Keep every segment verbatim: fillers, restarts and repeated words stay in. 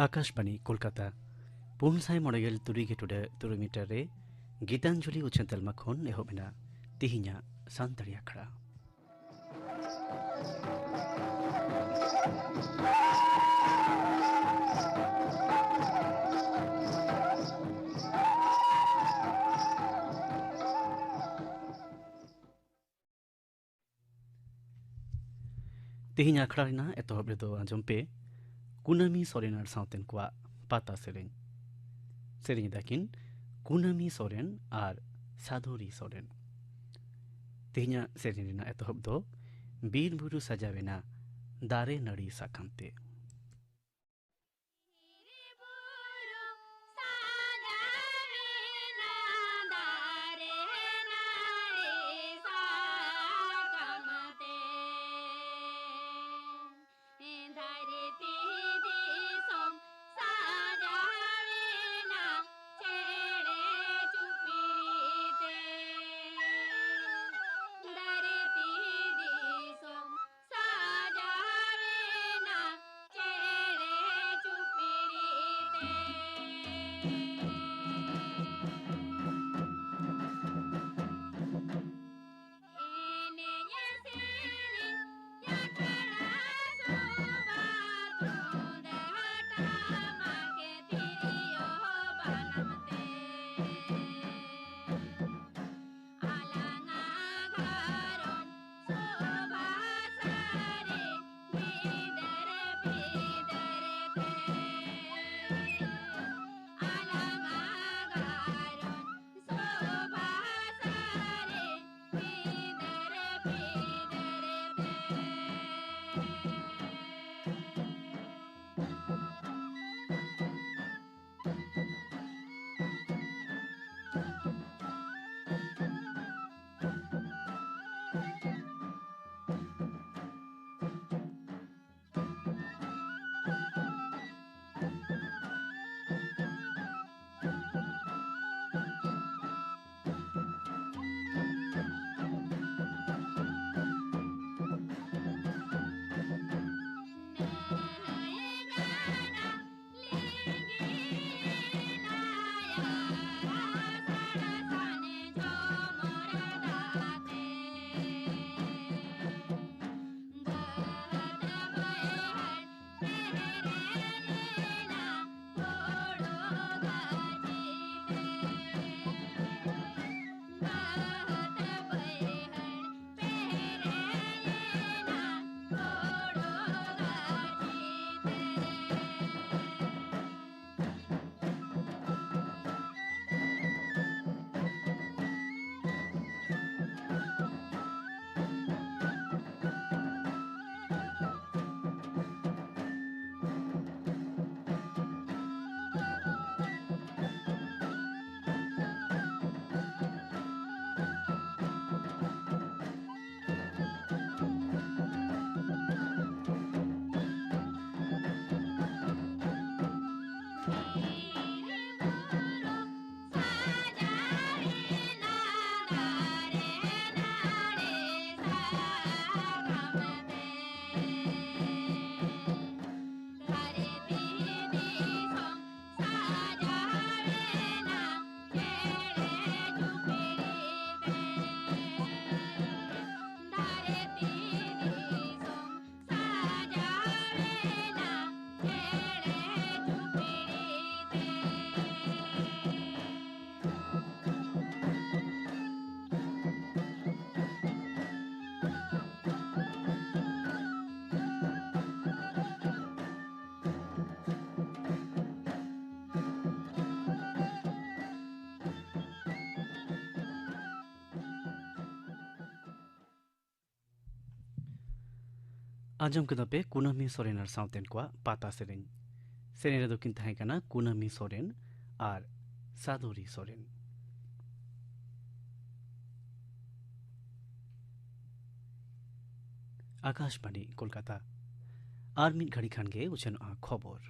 ᱟᱠᱟᱥᱵᱟᱬᱤ ᱠᱳᱞᱠᱟᱛᱟ, ᱯᱩᱱ ᱥᱟᱭ ᱢᱚᱬᱮ ᱜᱮᱞ ᱛᱩᱨᱩᱭ ᱜᱮ ᱴᱩᱰᱟᱹᱜ ᱛᱩᱨᱩᱭ ᱢᱤᱴᱟᱨ ᱨᱮ ᱜᱤᱛᱟᱧᱡᱚᱞᱤ ᱩᱪᱷᱟᱹᱱ ᱛᱟᱞᱢᱟ ᱠᱷᱚᱱ ᱮᱦᱚᱵ ᱮᱱᱟ ᱛᱤᱦᱤᱧᱟᱜ ᱥᱟᱱᱛᱟᱲᱤ ᱟᱠᱷᱲᱟ᱾ ᱛᱮᱦᱮᱧ ᱟᱠᱷᱲᱟ ᱨᱮᱱᱟᱜ ᱮᱛᱚᱦᱚᱵ ᱨᱮᱫᱚ ᱟᱸᱡᱚᱢ ᱯᱮ ᱠᱩᱱᱟᱹᱢᱤ ᱥᱚᱨᱮᱱ ᱟᱨ ᱥᱟᱶᱛᱮᱱ ᱠᱚᱣᱟᱜ ᱯᱟᱛᱟ ᱥᱮᱨᱮᱧ᱾ ᱥᱮᱨᱮᱧ ᱮᱫᱟᱠᱤᱱ ᱠᱩᱱᱟᱹᱢᱤ ᱥᱚᱨᱮᱱ ᱟᱨ ᱥᱟᱫᱷᱩᱨᱤ ᱥᱚᱨᱮᱱ᱾ ᱛᱮᱦᱮᱧᱟᱜ ᱥᱮᱨᱮᱧ ᱨᱮᱱᱟᱜ ᱮᱛᱚᱦᱚᱵ ᱫᱚ ᱵᱤᱨ ᱵᱩᱨᱩ ᱥᱟᱡᱟᱣᱮᱱᱟ ᱫᱟᱨᱮ ᱱᱟᱹᱲᱤ ᱥᱟᱠᱟᱢ ᱛᱮ᱾ ᱫᱷᱟᱹᱨᱛᱤ ᱫᱤᱥᱚᱢ ᱥᱟᱡᱟᱣᱮᱱᱟ ᱪᱮᱬᱮ ᱪᱩᱯᱲᱤ ᱛᱮ᱾ ᱫᱷᱟᱹᱨᱛᱤ ᱫᱤᱥᱚᱢ ᱥᱟᱡᱟᱣᱮᱱᱟ ᱪᱮᱬᱮ ᱪᱩᱯᱲᱤ ᱛᱮ᱾ ᱮᱱᱮᱡ ᱥᱮᱨᱮᱧ ᱟᱠᱷᱲᱟ ᱥᱚᱵᱷᱟ ᱛᱩᱢᱫᱟᱜ ᱴᱟᱢᱟᱠ ᱛᱤᱨᱭᱳ ᱵᱟᱱᱟᱢ ᱛᱮ᱾ ᱟᱞᱟᱝᱟᱜ ᱜᱷᱟᱨᱚᱸᱡᱽ ᱥᱚᱵᱷᱟ ᱥᱟᱹᱨᱤ ᱜᱤᱫᱟᱹᱨ ᱯᱤᱫᱟᱹᱨ ᱛᱮ᱾ ᱟᱞᱟᱝᱟᱜ ᱜᱷᱟᱨᱚᱸᱡᱽ ᱥᱚᱵᱷᱟ ᱥᱟᱹᱨᱤ ᱜᱤᱫᱟᱹᱨ ᱯᱤᱫᱟᱹᱨ ᱛᱮ᱾ ᱟᱸᱡᱚᱢ ᱠᱮᱫᱟ ᱯᱮ ᱠᱩᱱᱟᱹᱢᱤ ᱥᱚᱨᱮᱱ ᱟᱨ ᱥᱟᱶᱛᱮᱱ ᱠᱚᱣᱟᱜ ᱯᱟᱛᱟ ᱥᱮᱨᱮᱧ᱾ ᱥᱮᱨᱮᱧ ᱨᱮᱫᱚ ᱠᱤᱱ ᱛᱟᱦᱮᱸ ᱠᱟᱱᱟ ᱠᱩᱱᱟᱹᱢᱤ ᱥᱚᱨᱮᱱ ᱟᱨ ᱥᱟᱫᱚᱨᱤ ᱥᱚᱨᱮᱱ᱾ ᱟᱠᱟᱥᱵᱟᱬᱤ ᱠᱳᱞᱠᱟᱛᱟ᱾ ᱟᱨ ᱢᱤᱫ ᱜᱷᱟᱹᱲᱤ ᱠᱷᱟᱱ ᱜᱮ ᱩᱪᱷᱟᱹᱱᱚᱜᱼᱟ ᱠᱷᱚᱵᱚᱨ᱾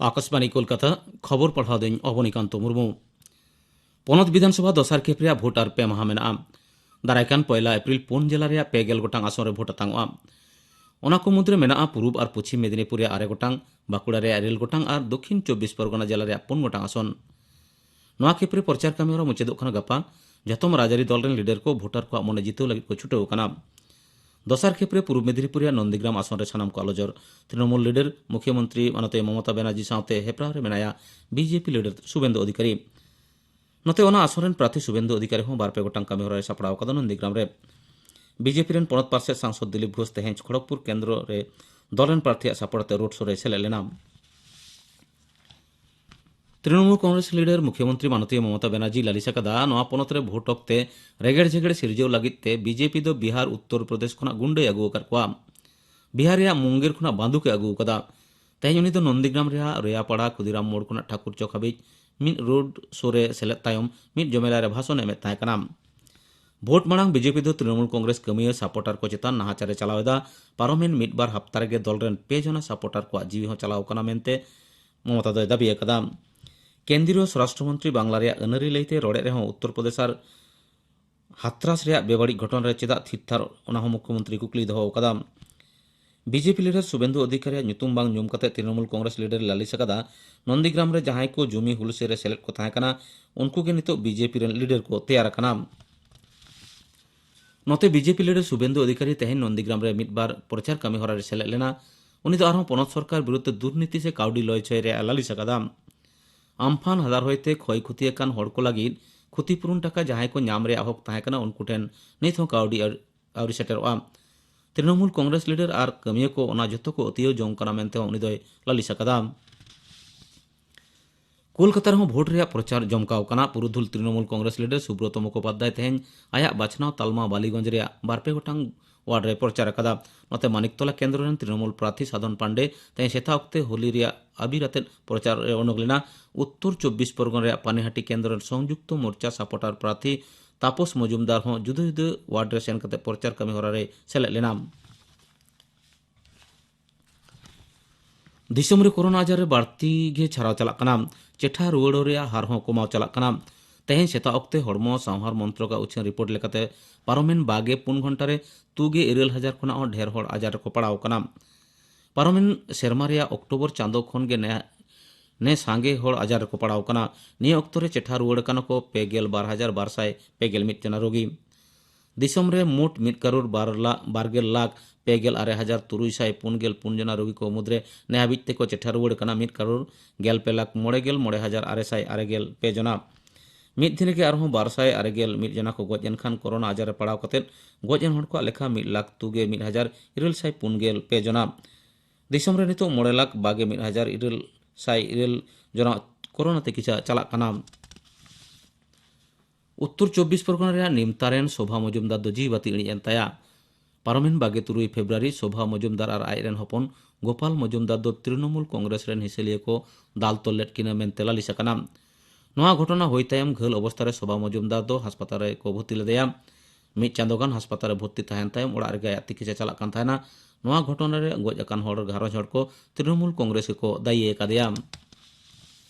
ᱟᱠᱟᱥᱵᱟᱬᱤ ᱠᱳᱞᱠᱟᱛᱟ, ᱠᱷᱚᱵᱚᱨ ᱯᱟᱲᱦᱟᱣ ᱫᱟᱹᱧ ᱚᱵᱚᱱᱤᱠᱟᱱᱛᱚ ᱢᱩᱨᱢᱩ᱾ ᱯᱚᱱᱚᱛ ᱵᱤᱫᱷᱟᱱ ᱥᱚᱵᱷᱟ ᱫᱚᱥᱟᱨ ᱠᱷᱮᱯ ᱨᱮᱭᱟᱜ ᱵᱷᱳᱴ ᱟᱨ ᱯᱮ ᱢᱟᱦᱟ ᱢᱮᱱᱟᱜᱼᱟ᱾ ᱫᱟᱨᱟᱭ ᱠᱟᱱ ᱯᱚᱭᱞᱟ ᱮᱯᱨᱤᱞ ᱯᱩᱱ ᱡᱮᱞᱟ ᱨᱮᱭᱟᱜ ᱯᱮ ᱜᱮᱞ ᱜᱚᱴᱟᱝ ᱟᱥᱚᱱ ᱨᱮ ᱵᱷᱳᱴ ᱟᱛᱟᱝᱚᱜᱼᱟ᱾ ᱚᱱᱟ ᱠᱚ ᱢᱩᱫᱽᱨᱮ ᱢᱮᱱᱟᱜᱼᱟ ᱯᱩᱨᱩᱵᱽ ᱟᱨ ᱯᱚᱪᱷᱤᱢ ᱢᱮᱫᱤᱱᱤᱯᱩᱨ ᱨᱮᱭᱟᱜ ᱟᱨᱮ ᱜᱚᱴᱟᱝ, ᱵᱟᱸᱠᱩᱲᱟ ᱨᱮᱭᱟᱜ ᱤᱨᱟᱹᱞ ᱜᱚᱴᱟᱝ ᱟᱨ ᱫᱚᱠᱷᱤᱱ ᱪᱚᱵᱵᱤᱥ ᱯᱚᱨᱜᱚᱱᱟ ᱡᱮᱞᱟ ᱨᱮᱭᱟᱜ ᱯᱩᱱ ᱜᱚᱴᱟᱝ ᱟᱥᱚᱱ᱾ ᱱᱚᱣᱟ ᱠᱷᱮᱯ ᱨᱮ ᱯᱨᱚᱪᱟᱨ ᱠᱟᱹᱢᱤ ᱦᱚᱨᱟ ᱢᱩᱪᱟᱹᱫᱚᱜ ᱠᱟᱱᱟ ᱜᱟᱯᱟ᱾ ᱡᱚᱛᱚᱢ ᱨᱟᱡᱽᱟᱹᱨᱤ ᱫᱚᱞ ᱨᱮᱱ ᱞᱤᱰᱟᱨ ᱠᱚ ᱵᱷᱳᱴᱟᱨ ᱠᱚᱣᱟᱜ ᱢᱚᱱᱮ ᱡᱤᱛᱟᱹᱣ ᱞᱟᱹᱜᱤᱫ ᱠᱚ ᱪᱷᱩᱴᱟᱹᱣ ᱟᱠᱟᱱᱟ᱾ ᱫᱚᱥᱟᱨ ᱠᱷᱮᱯ ᱨᱮ ᱯᱩᱨᱩᱵᱽ ᱢᱮᱫᱤᱱᱤᱯᱩᱨ ᱨᱮᱭᱟᱜ ᱱᱚᱱᱫᱤᱜᱨᱟᱢ ᱟᱥᱚᱱ ᱨᱮ ᱥᱟᱱᱟᱢ ᱠᱚᱣᱟᱜ ᱱᱚᱡᱚᱨ᱾ ᱛᱨᱤᱱᱚᱢᱩᱞ ᱞᱤᱰᱟᱨ ᱢᱩᱠᱷᱭᱚᱢᱚᱱᱛᱨᱤ ᱢᱟᱱᱚᱛᱤᱭᱟᱹ ᱢᱚᱢᱚᱛᱟ ᱵᱟᱱᱟᱨᱡᱤ ᱥᱟᱶᱛᱮ ᱦᱮᱯᱨᱟᱣ ᱨᱮ ᱢᱮᱱᱟᱭᱟ ᱵᱤᱡᱮᱯᱤ ᱞᱤᱰᱟᱨ ᱥᱩᱵᱮᱱᱫᱩ ᱚᱫᱷᱤᱠᱟᱨᱤ᱾ ᱱᱚᱛᱮ ᱚᱱᱟ ᱟᱥᱚᱱ ᱨᱮᱱ ᱯᱨᱟᱨᱛᱷᱤ ᱥᱩᱵᱮᱱᱫᱩ ᱚᱫᱷᱤᱠᱟᱨᱤ ᱦᱚᱸ ᱵᱟᱨ ᱯᱮ ᱜᱚᱴᱟᱝ ᱠᱟᱹᱢᱤ ᱦᱚᱨᱟᱭ ᱥᱟᱯᱲᱟᱣ ᱟᱠᱟᱫᱟ ᱱᱚᱱᱫᱤᱜᱨᱟᱢ ᱨᱮ᱾ ᱵᱤᱡᱮᱯᱤ ᱨᱮᱱ ᱯᱚᱱᱚᱛ ᱯᱟᱨᱥᱮᱛ ᱥᱟᱝᱥᱚᱫ ᱫᱤᱞᱤᱯ ᱜᱷᱳᱥ ᱛᱮᱦᱮᱧ ᱠᱷᱚᱲᱚᱜᱽᱯᱩᱨ ᱠᱮᱱᱫᱨᱚ ᱨᱮ ᱫᱚᱞ ᱨᱮᱱ ᱯᱨᱟᱨᱛᱷᱤᱭᱟᱜ ᱥᱟᱯᱚᱨᱴ ᱟᱛᱮ ᱨᱳᱰ ᱥᱳ ᱨᱮᱭ ᱥᱮᱞᱮᱫ ᱞᱮᱱᱟ᱾ ᱛᱨᱤᱱᱚᱢᱩᱞ ᱠᱚᱝᱜᱨᱮᱥ ᱞᱤᱰᱟᱨ ᱢᱩᱠᱷᱭᱚᱢᱚᱱᱛᱨᱤ ᱢᱟᱱᱚᱛᱤᱭᱟᱹ ᱢᱚᱢᱚᱛᱟ ᱵᱟᱱᱟᱨᱡᱤ ᱞᱟᱹᱞᱤᱥ ᱟᱠᱟᱫᱟ, ᱱᱚᱣᱟ ᱯᱚᱱᱚᱛ ᱨᱮ ᱵᱷᱳᱴ ᱚᱠᱛᱮ ᱨᱮᱜᱮᱲ ᱡᱷᱮᱜᱮᱲ ᱥᱤᱨᱡᱟᱹᱣ ᱞᱟᱹᱜᱤᱫ ᱛᱮ ᱵᱤᱡᱮᱯᱤ ᱫᱚ ᱵᱤᱦᱟᱨ, ᱩᱛᱛᱚᱨ ᱯᱨᱚᱫᱮᱥ ᱠᱷᱚᱱᱟᱜ ᱜᱩᱱᱰᱟᱹᱭ ᱟᱹᱜᱩ ᱟᱠᱟᱫ ᱠᱚᱣᱟ᱾ ᱵᱤᱦᱟᱨ ᱨᱮᱭᱟᱜ ᱢᱩᱝᱜᱮᱨ ᱠᱷᱚᱱᱟᱜ ᱵᱟᱸᱫᱩᱠ ᱮ ᱟᱹᱜᱩ ᱟᱠᱟᱫᱟ᱾ ᱛᱮᱦᱮᱧ ᱩᱱᱤ ᱫᱚ ᱱᱚᱱᱫᱤᱜᱨᱟᱢ ᱨᱮᱭᱟᱜ ᱨᱮᱭᱟᱯᱟᱲᱟ ᱠᱷᱩᱫᱤᱨᱟᱢ ᱢᱳᱲ ᱠᱷᱚᱱᱟᱜ ᱴᱷᱟᱠᱩᱨ ᱪᱚᱠ ᱦᱟᱹᱵᱤᱡ ᱢᱤᱫ ᱨᱳᱰ ᱥᱳ ᱨᱮ ᱥᱮᱞᱮᱫ ᱛᱟᱭᱚᱢ ᱢᱤᱫ ᱡᱚᱢᱮᱞᱟᱭ ᱨᱮ ᱵᱷᱟᱥᱚᱱ ᱮ ᱮᱢᱮᱫ ᱛᱟᱦᱮᱸ ᱠᱟᱱᱟ᱾ ᱵᱷᱳᱴ ᱢᱟᱲᱟᱝ ᱵᱤᱡᱮᱯᱤ ᱫᱚ ᱛᱨᱤᱱᱚᱢᱩᱞ ᱠᱚᱝᱜᱨᱮᱥ ᱠᱟᱹᱢᱤᱭᱟᱹ ᱥᱟᱯᱚᱨᱴᱟᱨ ᱠᱚ ᱪᱮᱛᱟᱱ ᱱᱟᱦᱟᱪᱟᱨ ᱮ ᱪᱟᱞᱟᱣ ᱮᱫᱟ᱾ ᱯᱟᱨᱚᱢᱮᱱ ᱢᱤᱫ ᱵᱟᱨ ᱦᱟᱯᱛᱟ ᱨᱮᱜᱮ ᱫᱚᱞ ᱨᱮᱱ ᱯᱮ ᱡᱚᱱᱟ ᱥᱟᱯᱚᱨᱴᱟᱨ ᱠᱚᱣᱟᱜ ᱡᱤᱣᱤ ᱦᱚᱸ ᱪᱟᱞᱟᱣ ᱟᱠᱟᱱᱟ ᱢᱮᱱᱛᱮ ᱢᱚᱢᱚᱛᱟ ᱫᱚᱭ ᱫᱟᱹᱵᱤ ᱟᱠᱟᱫᱟ᱾ ᱠᱮᱱᱫᱨᱤᱭᱚ ᱥᱚᱨᱟᱥᱴᱨᱚ ᱢᱚᱱᱛᱨᱤ ᱵᱟᱝᱞᱟ ᱨᱮᱭᱟᱜ ᱟᱹᱱᱟᱹᱨᱤ ᱞᱟᱹᱭᱛᱮ ᱨᱚᱲᱮᱫ ᱨᱮᱦᱚᱸ ᱩᱛᱛᱚᱨ ᱯᱨᱚᱫᱮᱥ ᱟᱨ ᱦᱟᱛᱨᱟᱥ ᱨᱮᱭᱟᱜ ᱵᱮᱵᱟᱹᱲᱤᱡ ᱜᱷᱚᱴᱚᱱ ᱨᱮ ᱪᱮᱫᱟᱜ ᱛᱷᱤᱨ ᱛᱷᱟᱨ, ᱚᱱᱟ ᱦᱚᱸ ᱢᱩᱠᱷᱭᱚᱢᱚᱱᱛᱨᱤ ᱠᱩᱠᱞᱤᱭ ᱫᱚᱦᱚ ᱟᱠᱟᱫᱟ᱾ ᱵᱤᱡᱮᱯᱤ ᱞᱤᱰᱟᱨ ᱥᱩᱵᱮᱱᱫᱩ ᱚᱫᱷᱤᱠᱟᱨᱤᱭᱟᱜ ᱧᱩᱛᱩᱢ ᱵᱟᱝ ᱧᱩᱢ ᱠᱟᱛᱮ ᱛᱨᱤᱱᱚᱢᱩᱞ ᱠᱚᱝᱜᱨᱮᱥ ᱞᱤᱰᱟᱨ ᱮ ᱞᱟᱹᱞᱤᱥ ᱟᱠᱟᱫᱟ, ᱱᱚᱱᱫᱤᱜᱨᱟᱢ ᱨᱮ ᱡᱟᱦᱟᱸᱭ ᱠᱚ ᱡᱩᱢᱤ ᱦᱩᱞᱥᱟᱹᱭ ᱨᱮ ᱥᱮᱞᱮᱫ ᱠᱚ ᱛᱟᱦᱮᱸ ᱠᱟᱱᱟ, ᱩᱱᱠᱩ ᱜᱮ ᱱᱤᱛᱚᱜ ᱵᱤᱡᱮᱯᱤ ᱨᱮᱱ ᱞᱤᱰᱟᱨ ᱠᱚ ᱛᱮᱭᱟᱨ ᱟᱠᱟᱱᱟ᱾ ᱱᱚᱛᱮ ᱵᱤᱡᱮᱯᱤ ᱞᱤᱰᱟᱨ ᱥᱩᱵᱮᱱᱫᱩ ᱚᱫᱷᱤᱠᱟᱨᱤ ᱛᱮᱦᱮᱧ ᱱᱚᱱᱫᱤᱜᱨᱟᱢ ᱨᱮ ᱢᱤᱫ ᱵᱟᱨ ᱯᱨᱚᱪᱟᱨ ᱠᱟᱹᱢᱤ ᱦᱚᱨᱟ ᱨᱮ ᱥᱮᱞᱮᱫ ᱞᱮᱱᱟ᱾ ᱩᱱᱤ ᱫᱚ ᱟᱨᱦᱚᱸ ᱯᱚᱱᱚᱛ ᱥᱚᱨᱠᱟᱨ ᱵᱤᱨᱩᱫᱽ ᱛᱮ ᱫᱩᱨᱱᱤᱛᱤ ᱥᱮ ᱠᱟᱹᱣᱰᱤ ᱞᱚᱭ ᱪᱷᱚᱭ ᱨᱮᱭᱟᱜ ᱮ ᱞᱟᱹᱞᱤᱥ ᱟᱠᱟᱫᱟ᱾ ᱟᱢᱯᱷᱟᱱ ᱦᱟᱫᱟᱨ ᱦᱚᱭᱛᱮ ᱠᱷᱚᱭ ᱠᱷᱚᱛᱤ ᱟᱠᱟᱱ ᱦᱚᱲ ᱠᱚ ᱞᱟᱹᱜᱤᱫ ᱠᱷᱚᱛᱤᱯᱩᱨᱩᱱ ᱴᱟᱠᱟ ᱡᱟᱦᱟᱸᱭ ᱠᱚ ᱧᱟᱢ ᱨᱮᱭᱟᱜ ᱦᱚᱠ ᱛᱟᱦᱮᱸ ᱠᱟᱱᱟ, ᱩᱱᱠᱩ ᱴᱷᱮᱱ ᱱᱤᱛ ᱦᱚᱸ ᱠᱟᱹᱣᱰᱤ ᱟᱹᱣ-, ᱟᱹᱣᱨᱤ ᱥᱮᱴᱮᱨᱚᱜᱼᱟ᱾ ᱛᱨᱤᱱᱚᱢᱩᱞ ᱠᱚᱝᱜᱨᱮᱥ ᱞᱤᱰᱟᱨ ᱟᱨ ᱠᱟᱹᱢᱤᱭᱟᱹ ᱠᱚ ᱚᱱᱟ ᱡᱚᱛᱚ ᱠᱚ ᱟᱹᱛᱤᱭᱟᱹᱣ ᱡᱚᱝ ᱠᱟᱱᱟ ᱢᱮᱱᱛᱮ ᱦᱚᱸ ᱩᱱᱤ ᱫᱚᱭ ᱞᱟᱹᱞᱤᱥ ᱟᱠᱟᱫᱟ᱾ ᱠᱳᱞᱠᱟᱛᱟ ᱨᱮᱦᱚᱸ ᱵᱷᱳᱴ ᱨᱮᱭᱟᱜ ᱯᱨᱚᱪᱟᱨ ᱡᱚᱢᱠᱟᱣ ᱠᱟᱱᱟ᱾ ᱯᱩᱨᱩᱫᱷᱩᱞ ᱛᱨᱤᱱᱚᱢᱩᱞ ᱠᱚᱝᱜᱨᱮᱥ ᱞᱤᱰᱟᱨ ᱥᱩᱵᱨᱚᱛᱚ ᱢᱩᱠᱷᱳᱯᱟᱫᱽᱫᱷᱟᱭ ᱛᱮᱦᱮᱧ ᱟᱭᱟᱜ ᱵᱟᱪᱷᱱᱟᱣ ᱛᱟᱞᱢᱟ ᱵᱟᱞᱤᱜᱚᱸᱡᱽ ᱨᱮᱭᱟᱜ ᱵᱟᱨᱯᱮ ᱜᱚᱴᱟᱝ ᱣᱟᱨᱰ ᱨᱮ ᱯᱨᱚᱪᱟᱨ ᱟᱠᱟᱫᱟ᱾ ᱱᱚᱛᱮ ᱢᱟᱱᱤᱠᱛᱚᱞᱟ ᱠᱮᱱᱫᱨᱚ ᱨᱮᱱ ᱛᱨᱤᱱᱚᱢᱩᱞ ᱯᱨᱟᱨᱛᱷᱤ ᱥᱟᱫᱷᱚᱱ ᱯᱟᱱᱰᱮ ᱛᱮᱦᱮᱧ ᱥᱮᱛᱟᱜ ᱚᱠᱛᱮ ᱦᱳᱞᱤ ᱨᱮᱭᱟᱜ ᱟᱵᱤᱨ ᱟᱛᱮᱫ ᱯᱨᱚᱪᱟᱨ ᱨᱮ ᱚᱰᱚᱠ ᱞᱮᱱᱟ᱾ ᱩᱛᱛᱚᱨ ᱪᱚᱵᱵᱤᱥ ᱯᱚᱨᱜᱚᱱᱟ ᱨᱮᱭᱟᱜ ᱯᱟᱱᱤᱦᱟᱴᱤ ᱠᱮᱱᱫᱨᱚ ᱨᱮᱱ ᱥᱚᱝᱡᱩᱠᱛᱚ ᱢᱳᱨᱪᱟ ᱥᱟᱯᱚᱴᱟᱨ ᱯᱨᱟᱨᱛᱷᱤ ᱛᱟᱯᱚᱥ ᱢᱚᱡᱩᱢᱫᱟᱨ ᱦᱚᱸ ᱡᱩᱫᱟᱹ ᱡᱩᱫᱟᱹ ᱣᱟᱨᱰ ᱨᱮ ᱥᱮᱱ ᱠᱟᱛᱮ ᱯᱨᱚᱪᱟᱨ ᱠᱟᱹᱢᱤ ᱦᱚᱨᱟ ᱨᱮᱭ ᱥᱮᱞᱮᱫ ᱞᱮᱱᱟ᱾ ᱫᱤᱥᱚᱢ ᱨᱮ ᱠᱳᱨᱳᱱᱟ ᱟᱡᱟᱨ ᱨᱮ ᱵᱟᱹᱲᱛᱤ ᱜᱮ ᱪᱷᱟᱨᱟᱣ ᱪᱟᱞᱟᱜ ᱠᱟᱱᱟ᱾ ᱪᱮᱴᱷᱟ ᱨᱩᱣᱟᱹᱲ ᱨᱮᱭᱟᱜ ᱦᱟᱨ ᱦᱚᱸ ᱠᱚᱢᱟᱣ ᱪᱟᱞᱟᱜ ᱠᱟᱱᱟ᱾ ᱛᱮᱦᱮᱧ ᱥᱮᱛᱟᱜ ᱚᱠᱛᱮ ᱦᱚᱲᱢᱚ ᱥᱟᱶᱦᱟᱨ ᱢᱚᱱᱛᱨᱚᱠᱟᱜ ᱩᱪᱷᱟᱹᱱ ᱨᱤᱯᱳᱨᱴ ᱞᱮᱠᱟᱛᱮ, ᱯᱟᱨᱚᱢᱮᱱ ᱵᱟᱜᱮ ᱯᱩᱱ ᱜᱷᱚᱱᱴᱟ ᱨᱮ ᱛᱩᱜᱮ ᱤᱨᱟᱹᱞ ᱦᱟᱡᱟᱨ ᱠᱷᱚᱱᱟᱜ ᱦᱚᱸ ᱰᱷᱮᱨ ᱦᱚᱲ ᱟᱡᱟᱨ ᱨᱮᱠᱚ ᱯᱟᱲᱟᱣ ᱠᱟᱱᱟ᱾ ᱯᱟᱨᱚᱢᱮᱱ ᱥᱮᱨᱢᱟ ᱨᱮᱭᱟᱜ ᱚᱠᱴᱳᱵᱚᱨ ᱪᱟᱸᱫᱚ ᱠᱷᱚᱱ ᱜᱮ ᱱᱮ-, ᱱᱮ ᱥᱟᱸᱜᱮ ᱦᱚᱲ ᱟᱡᱟᱨ ᱨᱮᱠᱚ ᱯᱟᱲᱟᱣ ᱠᱟᱱᱟ᱾ ᱱᱤᱭᱟᱹ ᱚᱠᱛᱚ ᱨᱮ ᱪᱮᱴᱷᱟ ᱨᱩᱣᱟᱹᱲ ᱠᱟᱱᱟ ᱠᱚ ᱯᱮ ᱜᱮᱞ ᱵᱟᱨ ᱦᱟᱡᱟᱨ ᱵᱟᱨ ᱥᱟᱭ ᱯᱮ ᱜᱮᱞ ᱢᱤᱫ ᱡᱚᱱᱟ ᱨᱳᱜᱤ᱾ ᱫᱤᱥᱚᱢ ᱨᱮ ᱢᱳᱴ ᱢᱤᱫ ᱠᱟᱨᱳᱲ ᱵᱟᱨ ᱞᱟᱠᱷ ᱵᱟᱨ ᱜᱮᱞ ᱞᱟᱠᱷ ᱯᱮ ᱜᱮᱞ ᱟᱨᱮ ᱦᱟᱡᱟᱨ ᱛᱩᱨᱩᱭ ᱥᱟᱭ ᱯᱩᱱ ᱜᱮᱞ ᱯᱩᱱ ᱡᱚᱱᱟ ᱨᱳᱜᱤ ᱠᱚ ᱢᱩᱫᱽᱨᱮ ᱱᱮ ᱦᱟᱹᱵᱤᱡ ᱛᱮᱠᱚ ᱪᱮᱴᱷᱟ ᱨᱩᱣᱟᱹᱲ ᱠᱟᱱᱟ ᱢᱤᱫ ᱠᱟᱨᱳᱲ ᱜᱮᱞ ᱯᱮ ᱞᱟᱠᱷ ᱢᱚᱬᱮ ᱜᱮᱞ ᱢᱚᱬᱮ ᱦᱟᱡᱟᱨ ᱟᱨᱮ ᱥᱟᱭ ᱟᱨᱮ ᱜᱮᱞ ᱯᱮ ᱡᱚᱱᱟ᱾ ᱢᱤᱫ ᱫᱤᱱ ᱨᱮᱜᱮ ᱟᱨᱦᱚᱸ ᱵᱟᱨ ᱥᱟᱭ ᱟᱨᱮ ᱜᱮᱞ ᱢᱤᱫ ᱡᱚᱱᱟ ᱠᱚ ᱜᱚᱡ ᱮᱱ ᱠᱷᱟᱱ, ᱠᱳᱨᱳᱱᱟ ᱟᱡᱟᱨ ᱨᱮ ᱯᱟᱲᱟᱣ ᱠᱟᱛᱮ ᱜᱚᱡ ᱮᱱ ᱦᱚᱲ ᱠᱚᱣᱟᱜ ᱞᱮᱠᱷᱟ ᱢᱤᱫ ᱞᱟᱠᱷ ᱛᱩᱜᱮ ᱢᱤᱫ ᱦᱟᱡᱟᱨ ᱤᱨᱟᱹᱞ ᱥᱟᱭ ᱯᱩᱱ ᱜᱮᱞ ᱯᱮ ᱡᱚᱱᱟ᱾ ᱫᱤᱥᱚᱢ ᱨᱮ ᱱᱤᱛᱚᱜ ᱢᱚᱬᱮ ᱞᱟᱠᱷ ᱵᱟᱜᱮ ᱢᱤᱫ ᱦᱟᱡᱟᱨ ᱤᱨᱟᱹᱞ ᱥᱟᱭ ᱤᱨᱟᱹᱞ ᱡᱚᱱᱟ ᱠᱳᱨᱳᱱᱟ ᱛᱮ ᱪᱤᱠᱤᱛᱥᱟ ᱪᱟᱞᱟᱜ ᱠᱟᱱᱟ᱾ ᱩᱛᱛᱚᱨ ᱪᱚᱵᱵᱤᱥ ᱯᱚᱨᱜᱚᱱᱟ ᱨᱮᱭᱟᱜ ᱱᱤᱢᱛᱟ ᱨᱮᱱ ᱥᱳᱵᱷᱟ ᱢᱚᱡᱩᱢᱫᱟᱨ ᱫᱚ ᱡᱤᱣᱤ ᱵᱟᱹᱛᱤ ᱤᱬᱤᱡ ᱮᱱ ᱛᱟᱭᱟ᱾ ᱯᱟᱨᱚᱢᱮᱱ ᱵᱟᱜᱮ ᱛᱩᱨᱩᱭ ᱯᱷᱮᱵᱽᱨᱩᱣᱟᱨᱤ ᱥᱳᱵᱷᱟ ᱢᱚᱡᱩᱢᱫᱟᱨ ᱟᱨ ᱟᱡ ᱨᱮᱱ ᱦᱚᱯᱚᱱ ᱜᱳᱯᱟᱞ ᱢᱚᱡᱩᱢᱫᱟᱨ ᱫᱚ ᱛᱨᱤᱱᱚᱢᱩᱞ ᱠᱚᱝᱜᱨᱮᱥ ᱨᱮᱱ ᱦᱤᱥᱟᱹᱞᱤᱭᱟᱹ ᱠᱚ ᱫᱟᱞ ᱛᱚᱞ ᱞᱮᱫ ᱠᱤᱱᱟ ᱢᱮᱱᱛᱮ ᱞᱟᱹᱞᱤᱥ ᱟᱠᱟᱱᱟ᱾ ᱱᱚᱣᱟ ᱜᱷᱚᱴᱚᱱᱟ ᱦᱩᱭ ᱛᱟᱭᱚᱢ ᱜᱷᱟᱹᱞ ᱚᱵᱚᱥᱛᱟ ᱨᱮ ᱥᱳᱵᱷᱟ ᱢᱚᱡᱩᱢᱫᱟᱨ ᱫᱚ ᱦᱟᱥᱯᱟᱛᱟᱞ ᱨᱮ ᱠᱚ ᱵᱷᱚᱨᱛᱤ ᱞᱮᱫᱮᱭᱟ᱾ ᱢᱤᱫ ᱪᱟᱸᱫᱚ ᱜᱟᱱ ᱦᱟᱥᱯᱟᱛᱟᱞ ᱨᱮ ᱵᱷᱚᱨᱛᱤ ᱛᱟᱦᱮᱱ ᱛᱟᱭᱚᱢ ᱚᱲᱟᱜ ᱨᱮᱜᱮ ᱟᱭᱟᱜ ᱛᱤᱠᱤᱪᱷᱟ ᱪᱟᱞᱟᱜ ᱠᱟᱱ ᱛᱟᱦᱮᱱᱟ᱾ ᱱᱚᱣᱟ ᱜᱷᱚᱴᱚᱱᱟ ᱨᱮ ᱜᱚᱡ ᱟᱠᱟᱱ ᱦᱚᱲ ᱜᱷᱟᱨᱚᱸᱡᱽ ᱦᱚᱲ ᱠᱚ ᱛᱨᱤᱱᱚᱢᱩᱞ ᱠᱚᱝᱜᱨᱮᱥ ᱜᱮᱠᱚ ᱫᱟᱹᱭᱤ ᱟᱠᱟᱫᱮᱭᱟ᱾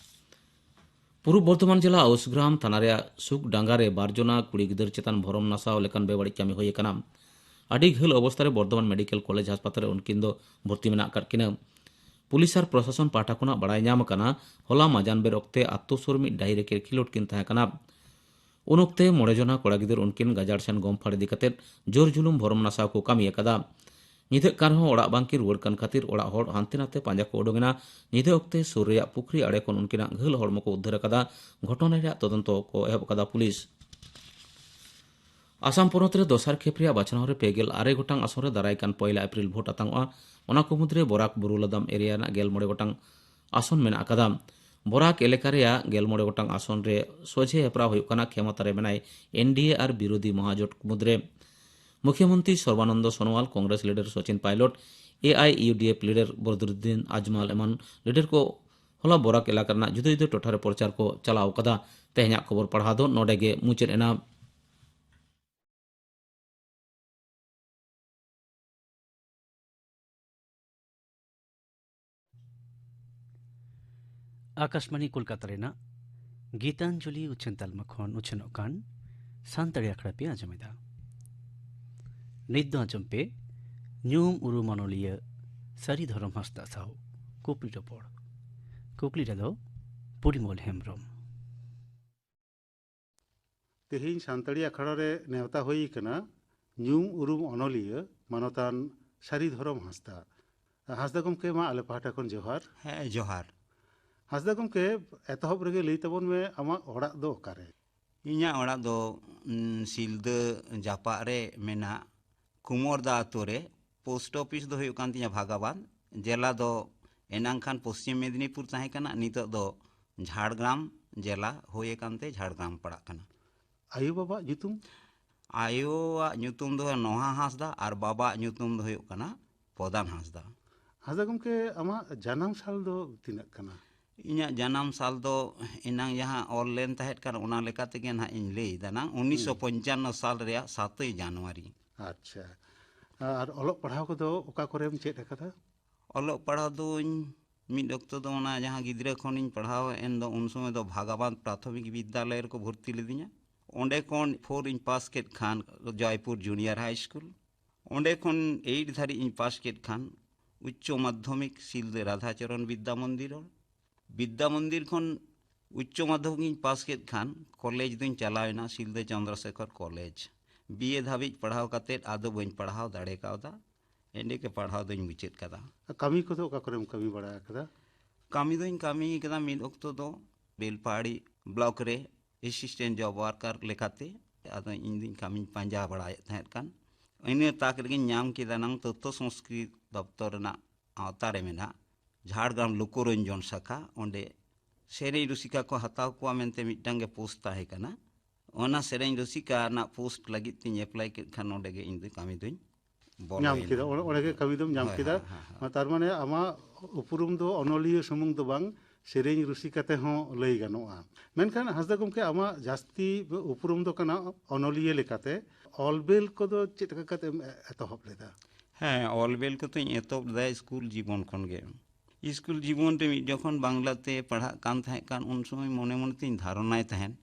ᱯᱩᱨᱩᱵ ᱵᱚᱨᱫᱷᱚᱢᱟᱱ ᱡᱮᱞᱟ ᱟᱣᱩᱥᱜᱨᱟᱢ ᱛᱷᱟᱱᱟ ᱨᱮᱭᱟᱜ ᱥᱩᱠ ᱰᱟᱸᱜᱟ ᱨᱮ ᱵᱟᱨ ᱡᱚᱱᱟ ᱠᱩᱲᱤ ᱜᱤᱫᱟᱹᱨ ᱪᱮᱛᱟᱱ ᱵᱷᱚᱨᱚᱢ ᱱᱟᱥᱟᱣ ᱞᱮᱠᱟᱱ ᱵᱮᱵᱟᱹᱲᱤᱡ ᱠᱟᱹᱢᱤ ᱦᱩᱭ ᱟᱠᱟᱱᱟ᱾ ᱟᱹᱰᱤ ᱜᱷᱟᱹᱞ ᱚᱵᱚᱥᱛᱟ ᱨᱮ ᱵᱚᱨᱫᱷᱚᱢᱟᱱ ᱢᱮᱰᱤᱠᱮᱞ ᱠᱚᱞᱮᱡᱽ ᱦᱟᱥᱯᱟᱛᱟᱞ ᱨᱮ ᱩᱱᱠᱤᱱ ᱫᱚ ᱵᱷᱚᱨᱛᱤ ᱢᱮᱱᱟᱜ ᱟᱠᱟᱫ ᱠᱤᱱᱟ᱾ ᱯᱩᱞᱤᱥ ᱟᱨ ᱯᱨᱚᱥᱟᱥᱚᱱ ᱯᱟᱦᱴᱟ ᱠᱷᱚᱱᱟᱜ ᱵᱟᱲᱟᱭ ᱧᱟᱢ ᱟᱠᱟᱱᱟ, ᱦᱚᱞᱟ ᱢᱟᱡᱟᱱ ᱵᱮᱨ ᱚᱠᱛᱮ ᱟᱛᱳ ᱥᱩᱨ ᱢᱤᱫ ᱰᱟᱹᱦᱤ ᱨᱮ ᱠᱷᱮᱞᱳᱰ ᱠᱤᱱ ᱛᱟᱦᱮᱸ ᱠᱟᱱᱟ᱾ ᱩᱱ ᱚᱠᱛᱮ ᱢᱚᱬᱮ ᱡᱚᱱᱟ ᱠᱚᱲᱟ ᱜᱤᱫᱟᱹᱨ ᱩᱱᱠᱤᱱ ᱜᱟᱡᱟᱲ ᱥᱮᱱ ᱜᱚᱢ ᱯᱷᱟᱲ ᱤᱫᱤ ᱠᱟᱛᱮ ᱡᱳᱨ ᱡᱩᱞᱩᱢ ᱵᱷᱚᱨᱚᱢ ᱱᱟᱥᱟᱣ ᱠᱚ ᱠᱟᱹᱢᱤ ᱟᱠᱟᱫᱟ᱾ ᱧᱤᱫᱟᱹᱜ ᱠᱟᱱ ᱨᱮᱦᱚᱸ ᱚᱲᱟᱜ ᱵᱟᱝᱠᱤᱱ ᱨᱩᱣᱟᱹᱲ ᱠᱟᱱ ᱠᱷᱟᱹᱛᱤᱨ ᱚᱲᱟᱜ ᱦᱚᱲ ᱦᱟᱱᱛᱮ ᱱᱟᱛᱮ ᱯᱟᱸᱡᱟ ᱠᱚ ᱩᱰᱩᱠ ᱮᱱᱟ᱾ ᱧᱤᱫᱟᱹ ᱚᱠᱛᱮ ᱥᱩᱨ ᱨᱮᱭᱟᱜ ᱯᱩᱠᱷᱨᱤ ᱟᱲᱮ ᱠᱷᱚᱱ ᱩᱱᱠᱤᱱᱟᱜ ᱜᱷᱟᱹᱞ ᱦᱚᱲᱢᱚ ᱠᱚ ᱩᱫᱽᱫᱷᱟᱹᱨ ᱟᱠᱟᱫᱟ᱾ ᱜᱷᱚᱴᱚᱱᱟ ᱨᱮᱭᱟᱜ ᱛᱚᱫᱚᱱᱛᱚ ᱠᱚ ᱮᱦᱚᱵ ᱟᱠᱟᱫᱟ ᱯᱩᱞᱤᱥ᱾ ᱟᱥᱟᱢ ᱯᱚᱱᱚᱛ ᱨᱮ ᱫᱚᱥᱟᱨ ᱠᱷᱮᱯ ᱨᱮᱭᱟᱜ ᱵᱟᱪᱷᱱᱟᱣ ᱨᱮ ᱯᱮ ᱜᱮᱞ ᱟᱨᱮ ᱜᱚᱴᱟᱝ ᱟᱥᱚᱱ ᱨᱮ ᱫᱟᱨᱟᱭ ᱠᱟᱱ ᱯᱚᱭᱞᱟ ᱮᱯᱨᱤᱞ ᱵᱷᱳᱴ ᱟᱛᱟᱝᱚᱜᱼᱟ᱾ ᱚᱱᱟ ᱠᱚ ᱢᱩᱫᱽᱨᱮ ᱵᱚᱨᱟᱠ ᱵᱩᱨᱩ ᱞᱟᱫᱟᱢ ᱮᱨᱤᱭᱟ ᱨᱮᱱᱟᱜ ᱜᱮᱞ ᱢᱚᱬᱮ ᱜᱚᱴᱟᱝ ᱟᱥᱚᱱ ᱢᱮᱱᱟᱜ ᱟᱠᱟᱫᱟ᱾ ᱵᱚᱨᱟᱠ ᱮᱞᱟᱠᱟ ᱨᱮᱭᱟᱜ ᱜᱮᱞ ᱢᱚᱬᱮ ᱜᱚᱴᱟᱝ ᱟᱥᱚᱱ ᱨᱮ ᱥᱚᱡᱷᱮ ᱦᱮᱯᱨᱟᱣ ᱦᱩᱭᱩᱜ ᱠᱟᱱᱟ ᱠᱷᱮᱢᱚᱛᱟ ᱨᱮ ᱢᱮᱱᱟᱭ ᱮᱱᱰᱤᱮ ᱟᱨ ᱵᱤᱨᱳᱫᱷᱤ ᱢᱚᱦᱟᱡᱳᱴ ᱢᱩᱫᱽᱨᱮ᱾ ᱢᱩᱠᱷᱭᱚᱢᱚᱱᱛᱨᱤ ᱥᱚᱨᱵᱟᱱᱚᱱᱫᱚ ᱥᱳᱱᱳᱣᱟᱞ, Congress leader Sachin pilot, A I U D F leader ᱵᱚᱫᱨᱩᱫᱽᱫᱤᱱ ᱟᱡᱢᱟᱞ ᱮᱢᱟᱱ ᱞᱤᱰᱟᱨ ᱠᱚ ᱦᱚᱞᱟ ᱵᱚᱨᱟᱠ ᱮᱞᱟᱠᱟ ᱨᱮᱱᱟᱜ ᱡᱩᱫᱟᱹ ᱡᱩᱫᱟᱹ ᱴᱚᱴᱷᱟ ᱨᱮ ᱯᱨᱚᱪᱟᱨ ᱠᱚ ᱪᱟᱞᱟᱣ ᱟᱠᱟᱫᱟ᱾ ᱛᱮᱦᱮᱧᱟᱜ ᱠᱷᱚᱵᱚᱨ ᱯᱟᱲᱦᱟᱣ ᱫᱚ ᱱᱚᱰᱮ ᱜᱮ ᱢᱩᱪᱟᱹᱫ ᱮᱱᱟ᱾ ᱟᱠᱟᱥᱵᱟᱬᱤ ᱠᱳᱞᱠᱟᱛᱟ ᱨᱮᱱᱟᱜ ᱜᱤᱛᱟᱧᱡᱚᱞᱤ ᱩᱪᱷᱟᱹᱱ ᱛᱟᱞᱢᱟ ᱠᱷᱚᱱ ᱩᱪᱷᱟᱹᱱᱚᱜ ᱠᱟᱱ ᱥᱟᱱᱛᱟᱲᱤ ᱟᱠᱷᱲᱟ ᱯᱮ ᱟᱸᱡᱚᱢᱮᱫᱟ᱾ ᱱᱤᱛ ᱫᱚ ᱟᱸᱡᱚᱢ ᱯᱮ ᱧᱩᱢ ᱩᱨᱩᱢ ᱚᱱᱚᱞᱤᱭᱟᱹ ᱥᱟᱹᱨᱤ ᱫᱷᱚᱨᱚᱢ ᱦᱟᱸᱥᱫᱟ ᱥᱟᱶ ᱠᱩᱠᱞᱤ ᱨᱚᱯᱚᱲ᱾ ᱠᱩᱠᱞᱤ ᱨᱮᱫᱚ ᱯᱚᱨᱤᱢᱚᱞ ᱦᱮᱢᱵᱽᱨᱚᱢ᱾ ᱛᱮᱦᱮᱧ ᱥᱟᱱᱛᱟᱲᱤ ᱟᱠᱷᱲᱟ ᱨᱮ ᱱᱮᱣᱛᱟ ᱦᱩᱭ ᱟᱠᱟᱱᱟ ᱧᱩᱢ ᱩᱨᱩᱢ ᱚᱱᱚᱞᱤᱭᱟᱹ ᱢᱟᱱᱚᱛᱟᱱ ᱥᱟᱹᱨᱤ ᱫᱷᱚᱨᱚᱢ ᱦᱟᱸᱥᱫᱟ᱾ ᱦᱟᱸᱥᱫᱟ ᱜᱚᱢᱠᱮ, ᱢᱟ ᱟᱞᱮ ᱯᱟᱦᱴᱟ ᱠᱷᱚᱱ ᱡᱚᱦᱟᱨ᱾ ᱦᱮᱸ, ᱡᱚᱦᱟᱨ᱾ ᱦᱟᱸᱥᱫᱟ ᱜᱚᱢᱠᱮ, ᱮᱛᱚᱦᱚᱵ ᱨᱮᱜᱮ ᱞᱟᱹᱭ ᱛᱟᱵᱚᱱ ᱢᱮ, ᱟᱢᱟᱜ ᱚᱲᱟᱜ ᱫᱚ ᱚᱠᱟᱨᱮ? ᱤᱧᱟᱹᱜ ᱚᱲᱟᱜ ᱫᱚ, ᱩᱸ, ᱥᱤᱞᱫᱟᱹ ᱡᱟᱯᱟᱜ ᱨᱮ ᱢᱮᱱᱟᱜ ᱠᱩᱢᱚᱨᱫᱟ ᱟᱛᱳ ᱨᱮ, ᱯᱳᱥᱴ ᱚᱯᱷᱤᱥ ᱫᱚ ᱦᱩᱭᱩᱜ ᱠᱟᱱ ᱛᱤᱧᱟᱹ ᱵᱷᱟᱜᱟᱵᱟᱸᱫ, ᱡᱮᱞᱟ ᱫᱚ ᱮᱱᱟᱝ ᱠᱷᱟᱱ ᱯᱚᱥᱪᱤᱢ ᱢᱮᱫᱽᱱᱤᱯᱩᱨ ᱛᱟᱦᱮᱸ ᱠᱟᱱᱟ, ᱱᱤᱛᱚᱜ ᱫᱚ ᱡᱷᱟᱲᱜᱨᱟᱢ ᱡᱮᱞᱟ ᱦᱩᱭ ᱟᱠᱟᱱ ᱛᱮ ᱡᱷᱟᱲᱜᱨᱟᱢ ᱯᱟᱲᱟᱜ ᱠᱟᱱᱟ᱾ ᱟᱭᱳ ᱵᱟᱵᱟᱣᱟᱜ ᱧᱩᱛᱩᱢ? ᱟᱭᱳᱣᱟᱜ ᱧᱩᱛᱩᱢ ᱫᱚ ᱱᱚᱦᱟ ᱦᱟᱸᱥᱫᱟ ᱟᱨ ᱵᱟᱵᱟᱣᱟᱜ ᱧᱩᱛᱩᱢ ᱫᱚ ᱦᱩᱭᱩᱜ ᱠᱟᱱᱟ ᱯᱨᱚᱫᱷᱟᱱ ᱦᱟᱸᱥᱫᱟ᱾ ᱦᱟᱸᱥᱫᱟ ᱜᱚᱢᱠᱮ, ᱟᱢᱟᱜ ᱡᱟᱱᱟᱢ ᱥᱟᱞ ᱫᱚ ᱛᱤᱱᱟᱹᱜ ᱠᱟᱱᱟ? ᱤᱧᱟᱹᱜ ᱡᱟᱱᱟᱢ ᱥᱟᱞ ᱫᱚ ᱮᱱᱟᱝ ᱡᱟᱦᱟᱸ ᱚᱞ ᱞᱮᱱ ᱛᱟᱦᱮᱸᱫ ᱠᱟᱱ, ᱚᱱᱟ ᱞᱮᱠᱟ ᱛᱮᱜᱮ ᱱᱟᱦᱟᱜ ᱤᱧ ᱞᱟᱹᱭ ᱮᱫᱟ ᱱᱟᱝ, ᱩᱱᱤᱥᱥᱚ ᱯᱚᱧᱪᱟᱱᱱᱚ ᱥᱟᱞ ᱨᱮᱭᱟᱜ ᱥᱟᱛᱳᱭ ᱡᱟᱱᱩᱣᱟᱨᱤ᱾ ᱟᱪᱪᱷᱟ᱾ ᱟᱨ ᱚᱞᱚᱜ ᱯᱟᱲᱦᱟᱣ ᱠᱚᱫᱚ ᱚᱠᱟ ᱠᱚᱨᱮᱢ ᱪᱮᱫ ᱟᱠᱟᱫᱟ? ᱚᱞᱚᱜ ᱯᱟᱲᱦᱟᱣ ᱫᱚᱧ ᱢᱤᱫ ᱚᱠᱛᱚ ᱫᱚ ᱚᱱᱟ ᱡᱟᱦᱟᱸ ᱜᱤᱫᱽᱨᱟᱹ ᱠᱷᱚᱱᱤᱧ ᱯᱟᱲᱦᱟᱣ ᱮᱱ ᱫᱚ, ᱩᱱ ᱥᱚᱢᱚᱭ ᱫᱚ ᱵᱷᱟᱜᱟᱵᱟᱸᱫ ᱯᱨᱟᱛᱷᱚᱢᱤᱠ ᱵᱤᱫᱽᱫᱟᱞᱚᱭ ᱨᱮᱠᱚ ᱵᱷᱚᱨᱛᱤ ᱞᱤᱫᱤᱧᱟ᱾ ᱚᱸᱰᱮ ᱠᱷᱚᱱ ᱯᱷᱳᱨ ᱤᱧ ᱯᱟᱥ ᱠᱮᱫ ᱠᱷᱟᱱ ᱡᱚᱭᱯᱩᱨ ᱡᱩᱱᱤᱭᱟᱨ ᱦᱟᱭ ᱥᱠᱩᱞ, ᱚᱸᱰᱮ ᱠᱷᱚᱱ ᱮᱭᱤᱴ ᱫᱷᱟᱹᱨᱤᱡ ᱤᱧ ᱯᱟᱥ ᱠᱮᱫ ᱠᱷᱟᱱ ᱩᱪᱪᱚ ᱢᱟᱫᱽᱫᱷᱚᱢᱤᱠ ᱥᱤᱞᱫᱟᱹ ᱨᱟᱫᱷᱟᱪᱚᱨᱚᱱ ᱵᱤᱫᱽᱫᱟ ᱢᱚᱱᱫᱤᱨ᱾ ᱵᱤᱫᱽᱫᱟ ᱢᱚᱱᱫᱤᱨ ᱠᱷᱚᱱ ᱩᱪᱪᱚ ᱢᱟᱫᱽᱫᱷᱚᱢᱤᱠ ᱤᱧ ᱯᱟᱥ ᱠᱮᱫ ᱠᱷᱟᱱ ᱠᱚᱞᱮᱡᱽ ᱫᱚᱧ ᱪᱟᱞᱟᱣ ᱮᱱᱟ ᱥᱤᱞᱫᱟᱹ ᱪᱚᱱᱫᱨᱚᱥᱮᱠᱷᱚᱨ ᱠᱚᱞᱮᱡᱽ᱾ ᱵᱤ ᱮ ᱫᱷᱟᱹᱵᱤᱡ ᱯᱟᱲᱦᱟᱣ ᱠᱟᱛᱮᱫ ᱟᱫᱚ ᱵᱟᱹᱧ ᱯᱟᱲᱦᱟᱣ ᱫᱟᱲᱮ ᱠᱟᱣᱫᱟ᱾ ᱮᱸᱰᱮ ᱜᱮ ᱯᱟᱲᱦᱟᱣ ᱫᱚᱧ ᱢᱩᱪᱟᱹᱫ ᱠᱟᱫᱟ᱾ ᱠᱟᱹᱢᱤ ᱠᱚᱫᱚ ᱚᱠᱟ ᱠᱚᱨᱮᱢ ᱠᱟᱹᱢᱤ ᱵᱟᱲᱟ ᱟᱠᱟᱫᱟ? ᱠᱟᱹᱢᱤ ᱫᱚᱧ ᱠᱟᱹᱢᱤ ᱠᱟᱫᱟ ᱢᱤᱫ ᱚᱠᱛᱚ ᱫᱚ ᱵᱮᱞᱯᱟᱦᱟᱲᱤ ᱵᱞᱚᱠ ᱨᱮ ᱮᱥᱤᱥᱴᱮᱱᱴ ᱡᱚᱵ ᱣᱟᱨᱠᱟᱨ ᱞᱮᱠᱟᱛᱮ᱾ ᱟᱫᱚ ᱤᱧ ᱫᱚᱧ ᱠᱟᱹᱢᱤᱧ ᱯᱟᱸᱡᱟ ᱵᱟᱲᱟᱭᱮᱫ ᱛᱟᱦᱮᱸᱫ ᱠᱟᱱ, ᱤᱱᱟᱹ ᱛᱟᱠ ᱨᱮᱜᱮᱧ ᱧᱟᱢ ᱠᱮᱫᱟ ᱱᱟᱝ ᱛᱚᱛᱛᱷᱚ ᱥᱚᱝᱥᱠᱨᱤᱛ ᱫᱚᱯᱛᱚᱨ ᱨᱮᱱᱟᱜ ᱟᱣᱛᱟ ᱨᱮ ᱢᱮᱱᱟᱜ ᱡᱷᱟᱲᱜᱨᱟᱢ ᱞᱳᱠᱚᱨᱚᱧᱡᱚᱱ ᱥᱟᱠᱷᱟ, ᱚᱸᱰᱮ ᱥᱮᱨᱮᱧ ᱨᱩᱥᱤᱠᱟ ᱠᱚ ᱦᱟᱛᱟᱣ ᱠᱚᱣᱟ ᱢᱮᱱᱛᱮ ᱢᱤᱫᱴᱟᱝ ᱜᱮ ᱯᱳᱥᱴ ᱛᱟᱦᱮᱸ ᱠᱟᱱᱟ᱾ ᱚᱱᱟ ᱥᱮᱨᱮᱧ ᱨᱩᱥᱤᱠᱟ ᱨᱮᱱᱟᱜ ᱯᱳᱥᱴ ᱞᱟᱹᱜᱤᱫ ᱛᱤᱧ ᱮᱯᱞᱟᱭ ᱠᱮᱫ ᱠᱷᱟᱱ ᱱᱚᱸᱰᱮ ᱜᱮ ᱤᱧ ᱫᱚ ᱠᱟᱹᱢᱤ ᱫᱚᱧ ᱵᱚᱞᱚᱭᱮᱱᱟ᱾ ᱧᱟᱢ ᱠᱮᱫᱟ, ᱚᱸᱰᱮ, ᱚᱸᱰᱮ ᱜᱮ ᱠᱟᱹᱢᱤ ᱫᱚᱢ ᱧᱟᱢ ᱦᱳᱭ, ᱠᱮᱫᱟ᱾ ᱦᱳᱭ, ᱦᱳᱭ, ᱦᱳᱭ᱾ ᱛᱟᱨ ᱢᱟᱱᱮ ᱟᱢᱟᱜ ᱩᱯᱨᱩᱢ ᱫᱚ ᱚᱱᱚᱞᱤᱭᱟᱹ ᱥᱩᱢᱩᱝ ᱫᱚ ᱵᱟᱝ, ᱥᱮᱨᱮᱧ ᱨᱩᱥᱤᱠᱟ ᱛᱮᱦᱚᱸ ᱞᱟᱹᱭ ᱜᱟᱱᱚᱜᱼᱟ᱾ ᱢᱮᱱᱠᱷᱟᱱ ᱦᱟᱸᱥᱫᱟ ᱜᱚᱢᱠᱮ, ᱟᱢᱟᱜ ᱡᱟᱹᱥᱛᱤ ᱩᱯᱨᱩᱢ ᱫᱚ ᱠᱟᱱᱟ ᱚᱱᱚᱞᱤᱭᱟᱹ ᱞᱮᱠᱟᱛᱮ᱾ ᱚᱞ ᱵᱮᱞ ᱠᱚᱫᱚ ᱪᱮᱫ ᱞᱮᱠᱟ ᱠᱟᱛᱮᱢ ᱮ-, ᱮᱛᱚᱦᱚᱵ ᱞᱮᱫᱟ? ᱦᱮᱸ, ᱚᱞ ᱵᱮᱞ ᱠᱚᱫᱚᱧ ᱮᱛᱚᱦᱚᱵ ᱞᱮᱫᱟ ᱥᱠᱩᱞ ᱡᱤᱵᱚᱱ ᱠᱷᱚᱱ ᱜᱮ᱾ ᱥᱠᱩᱞ ᱡᱤᱵᱚᱱ ᱨᱮ ᱢᱤᱫ ᱡᱚᱠᱷᱚᱱ ᱵᱟᱝᱞᱟ ᱛᱮ ᱯᱟᱲᱦᱟᱜ ᱠᱟᱱ ᱛᱟᱦᱮᱸ ᱠᱟᱱ, ᱩᱱ ᱥᱚᱢᱚᱭ ᱢᱚᱱᱮ ᱢᱚᱱᱮ ᱛᱤᱧ ᱫᱷᱟᱨᱚᱱᱟᱭ ᱛᱟᱦᱮᱸᱱ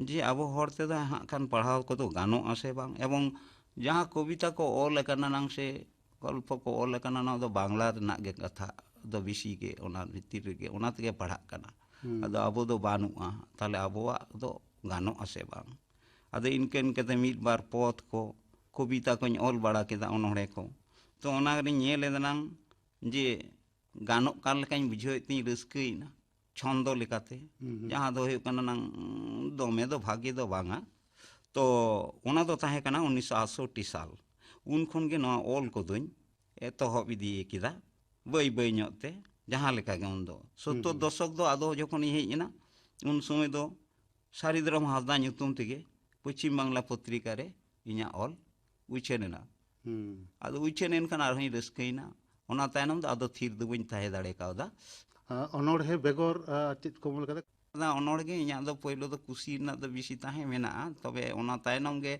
ᱡᱮ ᱟᱵᱚ ᱦᱚᱲ ᱛᱮᱫᱚ ᱦᱟᱸᱜ ᱠᱷᱟᱱ ᱯᱟᱲᱦᱟᱣ ᱠᱚᱫᱚ ᱜᱟᱱᱚᱜᱼᱟ ᱥᱮ ᱵᱟᱝ, ᱮᱵᱚᱝ ᱡᱟᱦᱟᱸ ᱠᱚᱵᱤᱛᱟ ᱠᱚ ᱚᱞ ᱟᱠᱟᱱᱟ ᱱᱟᱝ ᱥᱮ ᱜᱚᱞᱯᱚ ᱠᱚ ᱚᱞ ᱟᱠᱟᱱᱟ, ᱱᱚᱣᱟ ᱫᱚ ᱵᱟᱝᱞᱟ ᱨᱮᱱᱟᱜ ᱜᱮ ᱠᱟᱛᱷᱟ ᱫᱚ ᱵᱮᱥᱤ ᱜᱮ, ᱚᱱᱟ ᱵᱷᱤᱛᱤᱨ ᱨᱮᱜᱮ, ᱚᱱᱟ ᱛᱮᱜᱮ ᱯᱟᱲᱦᱟᱜ ᱠᱟᱱᱟ᱾ ᱟᱫᱚ ᱟᱵᱚ ᱫᱚ ᱵᱟᱹᱱᱩᱜᱼᱟ, ᱛᱟᱦᱞᱮ ᱟᱵᱚᱣᱟᱜ ᱫᱚ ᱜᱟᱱᱚᱜᱼᱟ ᱥᱮ ᱵᱟᱝ? ᱟᱫᱚ ᱤᱱᱠᱟᱹ ᱤᱱᱠᱟᱹᱛᱮ ᱢᱤᱫ ᱵᱟᱨ ᱯᱚᱫᱽ ᱠᱚ, ᱠᱚᱵᱤᱛᱟ ᱠᱚᱧ ᱚᱞ ᱵᱟᱲᱟ ᱠᱮᱫᱟ, ᱚᱱᱚᱬᱦᱮ ᱠᱚ᱾ ᱛᱚ ᱚᱱᱟ ᱨᱤᱧ ᱧᱮᱞ ᱮᱫᱟ ᱱᱟᱝ ᱡᱮ ᱜᱟᱱᱚᱜ ᱠᱟᱱ ᱞᱮᱠᱟᱧ ᱵᱩᱡᱷᱟᱹᱣᱮᱫ ᱛᱤᱧ ᱨᱟᱹᱥᱠᱟᱹᱭᱮᱱᱟ ᱪᱷᱚᱱᱫᱚ ᱞᱮᱠᱟᱛᱮ, ᱡᱟᱦᱟᱸ ᱫᱚ ᱦᱩᱭᱩᱜ ᱠᱟᱱᱟ ᱱᱟᱝ ᱫᱚᱢᱮ ᱫᱚ ᱵᱷᱟᱜᱮ ᱫᱚ ᱵᱟᱝᱟ᱾ ᱛᱚ ᱚᱱᱟ ᱫᱚ ᱛᱟᱦᱮᱸ ᱠᱟᱱᱟ ᱩᱱᱤᱥᱥᱚ ᱟᱴᱥᱚᱴᱴᱤ ᱥᱟᱞ᱾ ᱩᱱ ᱠᱷᱚᱱ ᱜᱮ ᱱᱚᱣᱟ ᱚᱞ ᱠᱚᱫᱚᱧ ᱮᱛᱚᱦᱚᱵ ᱤᱫᱤ ᱠᱮᱫᱟ ᱵᱟᱹᱭ ᱵᱟᱹᱭ ᱧᱚᱜ ᱛᱮ, ᱡᱟᱦᱟᱸ ᱞᱮᱠᱟ ᱜᱮ ᱩᱱᱫᱚ᱾ ᱥᱳᱛᱛᱚᱨ ᱫᱚᱥᱚᱠ ᱫᱚ ᱟᱫᱚ ᱡᱚᱠᱷᱚᱱᱤᱧ ᱦᱮᱡ ᱮᱱᱟ, ᱩᱱ ᱥᱚᱢᱚᱭ ᱫᱚ ᱥᱟᱹᱨᱤᱫᱷᱚᱨᱚᱢ ᱦᱟᱸᱥᱫᱟ ᱧᱩᱛᱩᱢ ᱛᱮᱜᱮ ᱯᱚᱪᱷᱤᱢ ᱵᱟᱝᱞᱟ ᱯᱚᱛᱨᱤᱠᱟ ᱨᱮ ᱤᱧᱟᱹᱜ ᱚᱞ ᱩᱪᱷᱟᱹᱱ ᱮᱱᱟ᱾ ᱟᱫᱚ ᱩᱪᱷᱟᱹᱱ ᱮᱱ ᱠᱷᱟᱱ ᱟᱨᱦᱚᱸᱧ ᱨᱟᱹᱥᱠᱟᱹᱭᱮᱱᱟ᱾ ᱚᱱᱟ ᱛᱟᱭᱱᱚᱢ ᱫᱚ ᱟᱫᱚ ᱛᱷᱤᱨ ᱫᱚ ᱵᱟᱹᱧ ᱛᱟᱦᱮᱸ ᱫᱟᱲᱮ ᱠᱟᱣᱫᱟ᱾ ᱟᱨ ᱚᱱᱚᱬᱦᱮ ᱵᱮᱜᱚᱨ, ᱟᱨ ᱪᱮᱫ ᱠᱚᱢ ᱚᱞ ᱠᱟᱫᱟ? ᱚᱱᱟ ᱚᱱᱚᱬᱦᱮ ᱜᱮ ᱤᱧᱟᱹᱜ ᱫᱚ ᱯᱳᱭᱞᱳ ᱫᱚ ᱠᱩᱥᱤ ᱨᱮᱱᱟᱜ ᱫᱚ ᱵᱮᱥᱤ ᱛᱟᱦᱮᱸ ᱢᱮᱱᱟᱜᱼᱟ, ᱛᱚᱵᱮ ᱚᱱᱟ ᱛᱟᱭᱱᱚᱢ ᱜᱮ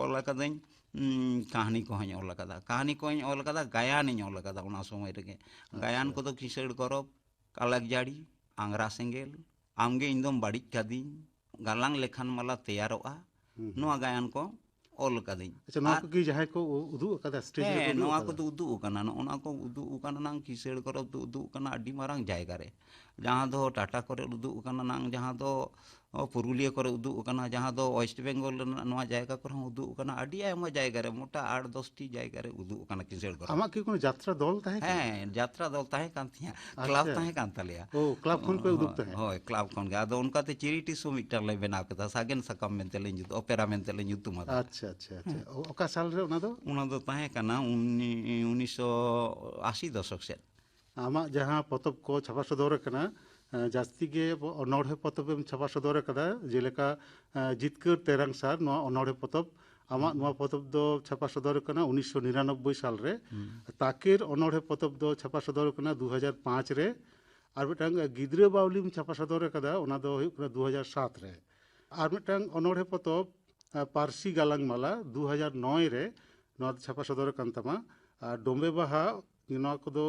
ᱚᱞ ᱟᱠᱟᱫᱟᱹᱧ, ᱩᱸ, ᱠᱟᱹᱦᱱᱤ ᱠᱚᱦᱚᱸᱧ ᱚᱞ ᱟᱠᱟᱫᱟ᱾ ᱠᱟᱹᱦᱱᱤ ᱠᱚᱦᱚᱸᱧ ᱚᱞ ᱟᱠᱟᱫᱟ, ᱜᱟᱭᱟᱱᱤᱧ ᱚᱞ ᱟᱠᱟᱫᱟ ᱚᱱᱟ ᱥᱚᱢᱚᱭ ᱨᱮᱜᱮ᱾ ᱜᱟᱭᱟᱱ ᱠᱚᱫᱚ ᱠᱤᱥᱟᱹᱬ ᱜᱚᱨᱚᱵᱽ, ᱠᱟᱞᱟᱠ ᱡᱟᱹᱲᱤ, ᱟᱝᱜᱽᱨᱟ ᱥᱮᱸᱜᱮᱞ, ᱟᱢᱜᱮ ᱤᱧ ᱫᱚᱢ ᱵᱟᱹᱲᱤᱡ ᱠᱟᱫᱤᱧ, ᱜᱟᱞᱟᱝ ᱞᱮᱠᱷᱟᱱ ᱢᱟᱞᱟ ᱛᱮᱭᱟᱨᱚᱜᱼᱟ, ᱱᱚᱣᱟ ᱜᱟᱭᱟᱱ ᱠᱚ ᱚᱞ ᱠᱟᱫᱟᱹᱧ᱾ ᱟᱪᱪᱷᱟ, ᱱᱚᱣᱟ ᱟᱨ ᱠᱚᱜᱮ ᱡᱟᱦᱟᱸᱭ ᱠᱚ ᱩ-, ᱩᱫᱩᱜ ᱟᱠᱟᱫᱟ, stage ᱨᱮᱠᱚ ᱦᱮᱸ, ᱩᱫᱩᱜ ᱱᱚᱣᱟ ᱟᱠᱟᱫᱟ? ᱠᱚᱫᱚ ᱩᱫᱩᱜ ᱟᱠᱟᱱᱟ, ᱱᱚᱜᱼᱚ ᱱᱚᱣᱟ ᱠᱚ ᱩᱫᱩᱜ ᱟᱠᱟᱱᱟ ᱱᱟᱝ ᱠᱤᱥᱟᱹᱬ ᱜᱚᱨᱚᱵᱽ ᱫᱚ ᱩᱫᱩᱜ ᱟᱠᱟᱱᱟ ᱟᱹᱰᱤ ᱢᱟᱨᱟᱝ ᱡᱟᱭᱜᱟ ᱨᱮ, ᱡᱟᱦᱟᱸ ᱫᱚ ᱴᱟᱴᱟ ᱠᱚᱨᱮ ᱩᱫᱩᱜ ᱟᱠᱟᱱᱟ ᱱᱟᱝ, ᱡᱟᱦᱟᱸ ᱫᱚ ᱚ, ᱯᱩᱨᱩᱞᱤᱭᱟᱹ ᱠᱚᱨᱮ ᱩᱫᱩᱜ ᱟᱠᱟᱱᱟ, ᱡᱟᱦᱟᱸ ᱫᱚ ᱳᱭᱮᱥᱴ ᱵᱮᱝᱜᱚᱞ ᱨᱮᱱᱟᱜ ᱱᱚᱣᱟ ᱡᱟᱭᱜᱟ ᱠᱚᱨᱮ ᱦᱚᱸ ᱩᱫᱩᱜ ᱟᱠᱟᱱᱟ, ᱟᱹᱰᱤ ᱟᱭᱢᱟ ᱡᱟᱭᱜᱟ ᱨᱮ, ᱢᱚᱴᱟ ᱟᱴ ᱫᱚᱥᱴᱤ ᱡᱟᱭᱜᱟ ᱨᱮ ᱩᱫᱩᱜ ᱟᱠᱟᱱᱟ ᱠᱤᱥᱟᱹᱬ ᱜᱚᱨᱚᱢ᱾ ᱟᱢᱟᱜ ᱠᱤ ᱠᱳᱱᱳ ᱡᱟᱛᱨᱟ ᱫᱚᱞ ᱛᱟᱦᱮᱸ ᱠᱟᱱᱟ? ᱦᱮᱸ, ᱡᱟᱛᱨᱟ ᱫᱚᱞ ᱛᱟᱦᱮᱸ ᱠᱟᱱ ᱛᱤᱧᱟ, ᱟᱪᱪᱷᱟ᱾ ᱠᱞᱟᱵᱽ ᱛᱟᱦᱮᱸ ᱠᱟᱱ ᱛᱟᱞᱮᱭᱟ᱾ ᱳ, ᱠᱞᱟᱵᱽ ᱠᱷᱚᱱ ᱯᱮ ᱩᱫᱩᱜ ᱦᱳᱭ, ᱛᱟᱦᱮᱸᱫ? ᱦᱳᱭ, ᱠᱞᱟᱵᱽ ᱠᱷᱚᱱ ᱜᱮ᱾ ᱟᱫᱚ ᱚᱱᱠᱟᱛᱮ ᱪᱮᱨᱤᱴᱤ ᱥᱳ ᱢᱤᱫᱴᱟᱝ ᱞᱮ ᱵᱮᱱᱟᱣ ᱠᱮᱫᱟ, ᱥᱟᱜᱮᱱ ᱥᱟᱠᱟᱢ ᱢᱮᱱᱛᱮ ᱞᱮ ᱧᱩᱛᱩᱢ, ᱚᱯᱮᱨᱟ ᱢᱮᱱᱛᱮ ᱞᱮ ᱧᱩᱛᱩᱢ ᱟᱫᱟ᱾ ᱟᱪᱪᱷᱟ, ᱟᱪᱪᱷᱟ, ᱟᱪᱪᱷᱟ᱾ ᱦᱮᱸ᱾ ᱚ-, ᱚᱠᱟ ᱥᱟᱞ ᱨᱮ ᱚᱱᱟ ᱫᱚ? ᱚᱱᱟ ᱫᱚ ᱛᱟᱦᱮᱸ ᱠᱟᱱᱟ ᱩᱱᱤ-, ᱩᱱᱤᱥᱥᱚ ᱟᱥᱤ ᱫᱚᱥᱚᱠ ᱥᱮᱫ᱾ ᱟᱢᱟᱜ ᱡᱟᱦᱟᱸ ᱯᱚᱛᱚᱵ ᱠᱚ ᱪᱷᱟᱯᱟ ᱥᱚᱫᱚᱨ ᱟᱠᱟᱱᱟ, ᱮᱸ, ᱡᱟᱹᱥᱛᱤ ᱜᱮ ᱚᱱᱚᱬᱦᱮ ᱯᱚᱛᱚᱵ ᱮᱢ ᱪᱷᱟᱯᱟ ᱥᱚᱫᱚᱨ ᱟᱠᱟᱫᱟ, ᱡᱮᱞᱮᱠᱟ, ᱮᱸ, ᱡᱤᱛᱠᱟᱹᱨ ᱛᱮᱨᱟᱝ ᱥᱟᱨ, ᱱᱚᱣᱟ ᱚᱱᱚᱬᱦᱮ ᱯᱚᱛᱚᱵ᱾ ᱟᱢᱟᱜ ᱦᱩᱸ᱾ ᱱᱚᱣᱟ ᱯᱚᱛᱚᱵ ᱫᱚ ᱪᱷᱟᱯᱟ ᱥᱚᱫᱚᱨ ᱟᱠᱟᱱᱟ ᱩᱱᱤᱥᱥᱚ ᱱᱤᱨᱟᱱᱚᱵᱵᱳᱭ ᱥᱟᱞ ᱨᱮ᱾ ᱦᱩᱸ᱾ ᱛᱟᱠᱮᱨ ᱚᱱᱚᱬᱦᱮ ᱯᱚᱛᱚᱵ ᱫᱚ ᱪᱷᱟᱯᱟ ᱥᱚᱫᱚᱨ ᱟᱠᱟᱱᱟ ᱫᱩ ᱦᱟᱡᱟᱨ ᱯᱟᱸᱪ ᱨᱮ᱾ ᱟᱨ ᱢᱤᱫᱴᱟᱝ ᱜᱤᱫᱽᱨᱟᱹ ᱵᱟᱣᱞᱤᱢ ᱪᱷᱟᱯᱟ ᱥᱚᱫᱚᱨ ᱟᱠᱟᱫᱟ, ᱚᱱᱟ ᱫᱚ ᱦᱩᱭᱩᱜ ᱠᱟᱱᱟ ᱫᱩ ᱦᱟᱡᱟᱨ ᱥᱟᱛ ᱨᱮ᱾ ᱟᱨ ᱢᱤᱫᱴᱟᱝ ᱚᱱᱚᱬᱦᱮ ᱯᱚᱛᱚᱵ, ᱟᱸ, ᱯᱟᱹᱨᱥᱤ ᱜᱟᱞᱟᱝ ᱢᱟᱞᱟ, ᱫᱩ ᱦᱟᱡᱟᱨ ᱱᱚᱭ ᱨᱮ ᱱᱚᱣᱟ ᱫᱚ ᱪᱷᱟᱯᱟ ᱥᱚᱫᱚᱨ ᱟᱠᱟᱱ ᱛᱟᱢᱟ᱾ ᱟᱨ ᱰᱚᱢᱵᱮ ᱵᱟᱦᱟ, ᱱᱚᱣᱟ ᱠᱚᱫᱚ,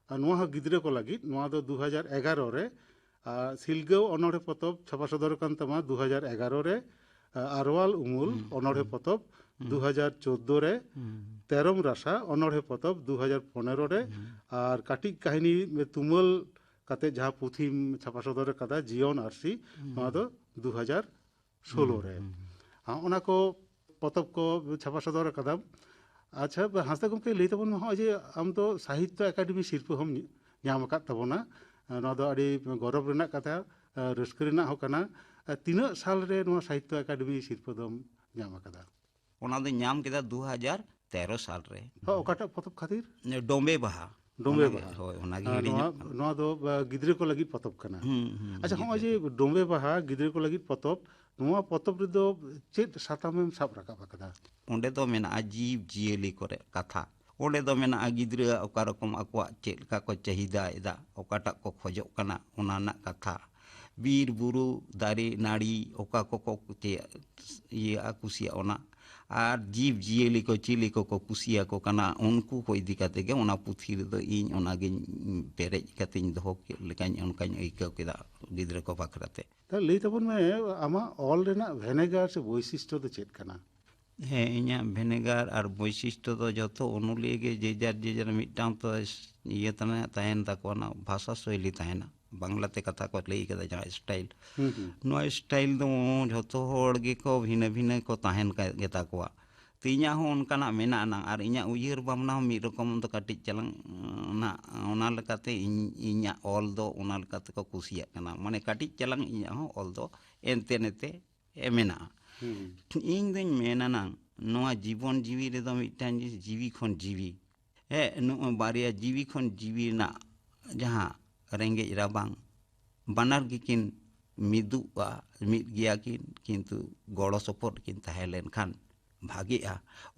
ᱟᱨ ᱱᱚᱣᱟ ᱦᱚᱸ ᱜᱤᱫᱽᱨᱟᱹ ᱠᱚ ᱞᱟᱹᱜᱤᱫ, ᱱᱚᱣᱟ ᱫᱚ ᱫᱩ ᱦᱟᱡᱟᱨ ᱮᱜᱟᱨᱚ ᱨᱮ᱾ ᱟᱨ ᱥᱤᱞᱜᱟᱹᱣ ᱚᱱᱚᱬᱦᱮ ᱯᱚᱛᱚᱵ ᱪᱷᱟᱯᱟ ᱥᱚᱫᱚᱨ ᱟᱠᱟᱱ ᱛᱟᱢᱟ ᱫᱩ ᱦᱟᱡᱟᱨ ᱮᱜᱟᱨᱚ ᱨᱮ᱾ ᱟᱨ ᱟᱨᱣᱟᱞ ᱩᱢᱩᱞ ᱦᱩᱸ, ᱚᱱᱚᱬᱦᱮ ᱦᱩᱸ᱾ ᱯᱚᱛᱚᱵ ᱦᱩᱸ᱾ ᱫᱩ ᱦᱟᱡᱟᱨ ᱪᱳᱫᱽᱫᱳ ᱨᱮ᱾ ᱦᱩᱸ᱾ ᱛᱮᱨᱚᱢ ᱨᱟᱥᱟ ᱚᱱᱚᱬᱦᱮ ᱯᱚᱛᱚᱵ ᱫᱩ ᱦᱟᱡᱟᱨ ᱯᱚᱱᱮᱨᱚ ᱨᱮ᱾ ᱦᱩᱸ᱾ ᱟᱨ ᱠᱟᱹᱴᱤᱡ ᱠᱟᱹᱦᱱᱤ ᱛᱩᱢᱟᱹᱞ ᱠᱟᱛᱮ ᱡᱟᱦᱟᱸ ᱯᱩᱛᱷᱤᱢ ᱪᱷᱟᱯᱟ ᱥᱚᱫᱚᱨ ᱟᱠᱟᱫᱟ, ᱡᱤᱭᱚᱱ ᱟᱹᱨᱥᱤ, ᱦᱩᱸ᱾ ᱱᱚᱣᱟ ᱫᱚ ᱫᱩ ᱦᱟᱡᱟᱨ ᱥᱳᱞᱳ ᱨᱮ᱾ ᱦᱩᱸ, ᱦᱩᱸ, ᱦᱩᱸ᱾ ᱦᱚᱸ, ᱚᱱᱟ ᱠᱚ ᱯᱚᱛᱚᱵ ᱠᱚ ᱪᱷᱟᱯᱟ ᱥᱚᱫᱚᱨ ᱟᱠᱟᱫᱟᱢ᱾ ᱟᱪᱪᱷᱟ, ᱦᱟᱸᱥᱫᱟ ᱜᱚᱢᱠᱮ, ᱞᱟᱹᱭ ᱛᱟᱵᱚᱱ ᱢᱮ, ᱦᱚᱸᱜᱼᱚᱭ ᱡᱮ ᱟᱢ ᱫᱚ ᱥᱟᱦᱤᱛᱛᱚ ᱮᱠᱟᱰᱮᱢᱤ ᱥᱤᱨᱯᱟᱹ ᱦᱚᱸᱢ ᱧᱟᱢ ᱟᱠᱟᱫ ᱛᱟᱵᱚᱱᱟ, ᱱᱚᱣᱟ ᱫᱚ ᱟᱹᱰᱤ ᱜᱚᱨᱚᱵᱽ ᱨᱮᱱᱟᱜ ᱠᱟᱛᱷᱟ, ᱨᱟᱹᱥᱠᱟᱹ ᱨᱮᱱᱟᱜ ᱦᱚᱸ ᱠᱟᱱᱟ᱾ ᱛᱤᱱᱟᱹᱜ ᱥᱟᱞ ᱨᱮ ᱱᱚᱣᱟ ᱥᱟᱦᱤᱛᱛᱚ ᱮᱠᱟᱰᱮᱢᱤ ᱥᱤᱨᱯᱟᱹ ᱫᱚᱢ ᱧᱟᱢ ᱟᱠᱟᱫᱟ? ᱚᱱᱟ ᱫᱚᱧ ᱧᱟᱢ ᱠᱮᱫᱟ ᱫᱩ ᱦᱟᱡᱟᱨ ᱛᱮᱨᱚ ᱥᱟᱞ ᱨᱮ᱾ ᱦᱚᱸ, ᱚᱠᱟᱴᱟᱜ ᱯᱚᱛᱚᱵ ᱠᱷᱟᱹᱛᱤᱨ? ᱰᱚᱢᱵᱮ ᱵᱟᱦᱟ᱾ ᱰᱚᱢᱵᱮ ᱚᱱᱟᱜᱮ, ᱵᱟᱦᱟ᱾ ᱦᱳᱭ, ᱚᱱᱟᱜᱮ ᱟᱨ ᱦᱤᱲᱤᱧᱚᱜ ᱱᱚᱣᱟ, ᱠᱟᱱᱟ᱾ ᱱᱚᱣᱟ ᱫᱚ, ᱟ, ᱜᱤᱫᱽᱨᱟᱹ ᱠᱚ ᱞᱟᱹᱜᱤᱫ ᱯᱚᱛᱚᱵ ᱠᱟᱱᱟ᱾ ᱦᱩᱸ, ᱦᱩᱸ, ᱟᱪᱪᱷᱟ, ᱦᱚᱸᱜᱼᱚᱭ ᱡᱮ ᱜᱤᱫᱽᱨᱟᱹ ᱠᱚ᱾ ᱰᱚᱢᱵᱮ ᱵᱟᱦᱟ ᱜᱤᱫᱽᱨᱟᱹ ᱠᱚ ᱞᱟᱹᱜᱤᱫ ᱯᱚᱛᱚᱵ, ᱱᱚᱣᱟ ᱯᱚᱛᱚᱵ ᱨᱮᱫᱚ ᱪᱮᱫ ᱥᱟᱛᱟᱢᱮᱢ ᱥᱟᱵ ᱨᱟᱠᱟᱵ ᱟᱠᱟᱫᱟ? ᱚᱸᱰᱮ ᱫᱚ ᱢᱮᱱᱟᱜᱼᱟ ᱡᱤᱵᱽ ᱡᱤᱭᱟᱹᱞᱤ ᱠᱚᱨᱮ ᱠᱟᱛᱷᱟ᱾ ᱚᱸᱰᱮ ᱫᱚ ᱢᱮᱱᱟᱜᱼᱟ ᱜᱤᱫᱽᱨᱟᱹ ᱚᱠᱟ ᱨᱚᱠᱚᱢ ᱟᱠᱚᱣᱟᱜ ᱪᱮᱫ ᱞᱮᱠᱟ ᱠᱚ ᱪᱟᱹᱦᱤᱫᱟᱭᱮᱫᱟ, ᱚᱠᱟᱴᱟᱜ ᱠᱚ ᱠᱷᱚᱡᱚᱜ ᱠᱟᱱᱟ, ᱚᱱᱟ ᱨᱮᱱᱟᱜ ᱠᱟᱛᱷᱟ᱾ ᱵᱤᱨ ᱵᱩᱨᱩ, ᱫᱟᱨᱮ ᱱᱟᱹᱲᱤ, ᱚᱠᱟ ᱠᱚᱠᱚ ᱪᱮ-, ᱤᱭᱟᱹᱜᱼᱟ, ᱠᱩᱥᱤᱭᱟᱜᱼᱟ, ᱚᱱᱟ᱾ ᱟᱨ ᱡᱤᱵᱽ ᱡᱤᱭᱟᱹᱞᱤ ᱠᱚ ᱪᱤᱞᱤ ᱠᱚᱠᱚ ᱠᱩᱥᱤᱭᱟᱠᱚ ᱠᱟᱱᱟ, ᱩᱱᱠᱩ ᱠᱚ ᱤᱫᱤ ᱠᱟᱛᱮ ᱜᱮ ᱚᱱᱟ ᱯᱩᱛᱷᱤ ᱨᱮᱫᱚ ᱤᱧ ᱚᱱᱟᱜᱤᱧ ᱯᱮᱨᱮᱡ ᱠᱟᱛᱮᱧ ᱫᱚᱦᱚ ᱠᱮᱫ ᱞᱮᱠᱟᱧ, ᱚᱱᱠᱟᱧ ᱟᱹᱭᱠᱟᱹᱣ ᱠᱮᱫᱟ ᱜᱤᱫᱽᱨᱟᱹ ᱠᱚ ᱵᱟᱠᱷᱨᱟ ᱛᱮ᱾ ᱛᱟᱦᱞᱮ ᱞᱟᱹᱭ ᱛᱟᱵᱚᱱ ᱢᱮ, ᱟᱢᱟᱜ ᱚᱞ ᱨᱮᱱᱟᱜ ᱵᱷᱮᱱᱮᱜᱟᱨ ᱥᱮ ᱵᱳᱭᱥᱤᱥᱴᱚ ᱫᱚ ᱪᱮᱫ ᱠᱟᱱᱟ? ᱦᱮᱸ, ᱤᱧᱟᱹᱜ ᱵᱷᱮᱱᱮᱜᱟᱨ ᱟᱨ ᱵᱳᱭᱥᱤᱥᱴᱚ ᱫᱚ ᱡᱚᱛᱚ ᱚᱱᱚᱞᱤᱭᱟᱹ ᱜᱮ ᱡᱮ ᱡᱟᱨ ᱡᱮ ᱡᱟᱨ ᱢᱤᱫᱴᱟᱝ ᱛᱚ ᱤᱭᱟᱹ ᱛᱟᱦᱮᱱ, ᱛᱟᱦᱮᱱ ᱛᱟᱠᱚᱣᱟ, ᱚᱱᱟ ᱵᱷᱟᱥᱟ ᱥᱳᱭᱞᱤ ᱛᱟᱦᱮᱱᱟ᱾ ᱵᱟᱝᱞᱟᱛᱮ ᱠᱟᱛᱷᱟ ᱠᱚ ᱞᱟᱹᱭ ᱠᱟᱫᱟ, ᱡᱟᱦᱟᱸ ᱥᱴᱟᱭᱤᱞ, ᱦᱩᱸ, ᱦᱩᱸ᱾ ᱱᱚᱣᱟ ᱥᱴᱟᱭᱤᱞ ᱫᱚ ᱡᱷᱚᱛᱚ ᱦᱚᱲ ᱜᱮᱠᱚ ᱵᱷᱤᱱᱟᱹ ᱵᱷᱤᱱᱟᱹ ᱠᱚ ᱛᱟᱦᱮᱱ ᱠᱟ-, ᱜᱮᱛᱟ ᱠᱚᱣᱟ᱾ ᱛᱚ, ᱤᱧᱟᱹᱜ ᱦᱚᱸ ᱚᱱᱠᱟᱱᱟᱜ ᱢᱮᱱᱟᱜ ᱟᱱᱟᱝ, ᱟᱨ ᱤᱧᱟᱹᱜ ᱩᱭᱦᱟᱹᱨ ᱵᱷᱟᱵᱽᱱᱟ ᱦᱚᱸ ᱢᱤᱫ ᱨᱚᱠᱚᱢ ᱫᱚ ᱠᱟᱹᱴᱤᱡ ᱪᱟᱞᱟᱝ, ᱚᱱᱟ, ᱚᱱᱟ ᱞᱮᱠᱟᱛᱮ ᱤᱧ, ᱤᱧᱟᱹᱜ ᱚᱞ ᱫᱚ ᱚᱱᱟ ᱞᱮᱠᱟ ᱛᱮᱠᱚ ᱠᱩᱥᱤᱭᱟᱜ ᱠᱟᱱᱟ᱾ ᱢᱟᱱᱮ, ᱠᱟᱹᱴᱤᱡ ᱪᱟᱞᱟᱝ ᱤᱧᱟᱹᱜ ᱦᱚᱸ ᱚᱞ ᱫᱚ ᱮᱱᱛᱮ ᱱᱮᱛᱮ ᱮ ᱢᱮᱱᱟᱜᱼᱟ᱾ ᱦᱩᱸ᱾ ᱤᱧ ᱫᱩᱧ ᱢᱮᱱᱟ ᱱᱟᱝ, ᱱᱚᱣᱟ ᱡᱤᱵᱚᱱ ᱡᱤᱣᱤ ᱨᱮᱫᱚ ᱢᱤᱫᱴᱟᱝ ᱡᱤᱱᱤᱥ ᱡᱤᱣᱤ ᱠᱷᱚᱱ ᱡᱤᱣᱤ, ᱦᱮᱸ, ᱱᱚᱜᱼᱚᱭ ᱵᱟᱨᱭᱟ ᱡᱤᱣᱤ ᱠᱷᱚᱱ ᱡᱤᱣᱤ ᱨᱮᱱᱟᱜ ᱡᱟᱦᱟᱸ ᱨᱮᱸᱜᱮᱡ ᱨᱟᱵᱟᱝ, ᱵᱟᱱᱟᱨ ᱜᱮᱠᱤᱱ ᱢᱤᱫᱚᱜᱼᱟ, ᱢᱤᱫ ᱜᱮᱭᱟ ᱠᱤᱱ, ᱠᱤᱱᱛᱩ ᱜᱚᱲᱚ ᱥᱚᱯᱚᱦᱚᱫ ᱠᱤᱱ ᱛᱟᱦᱮᱸ ᱞᱮᱱᱠᱷᱟᱱ ᱵᱷᱟᱜᱮᱜᱼᱟ᱾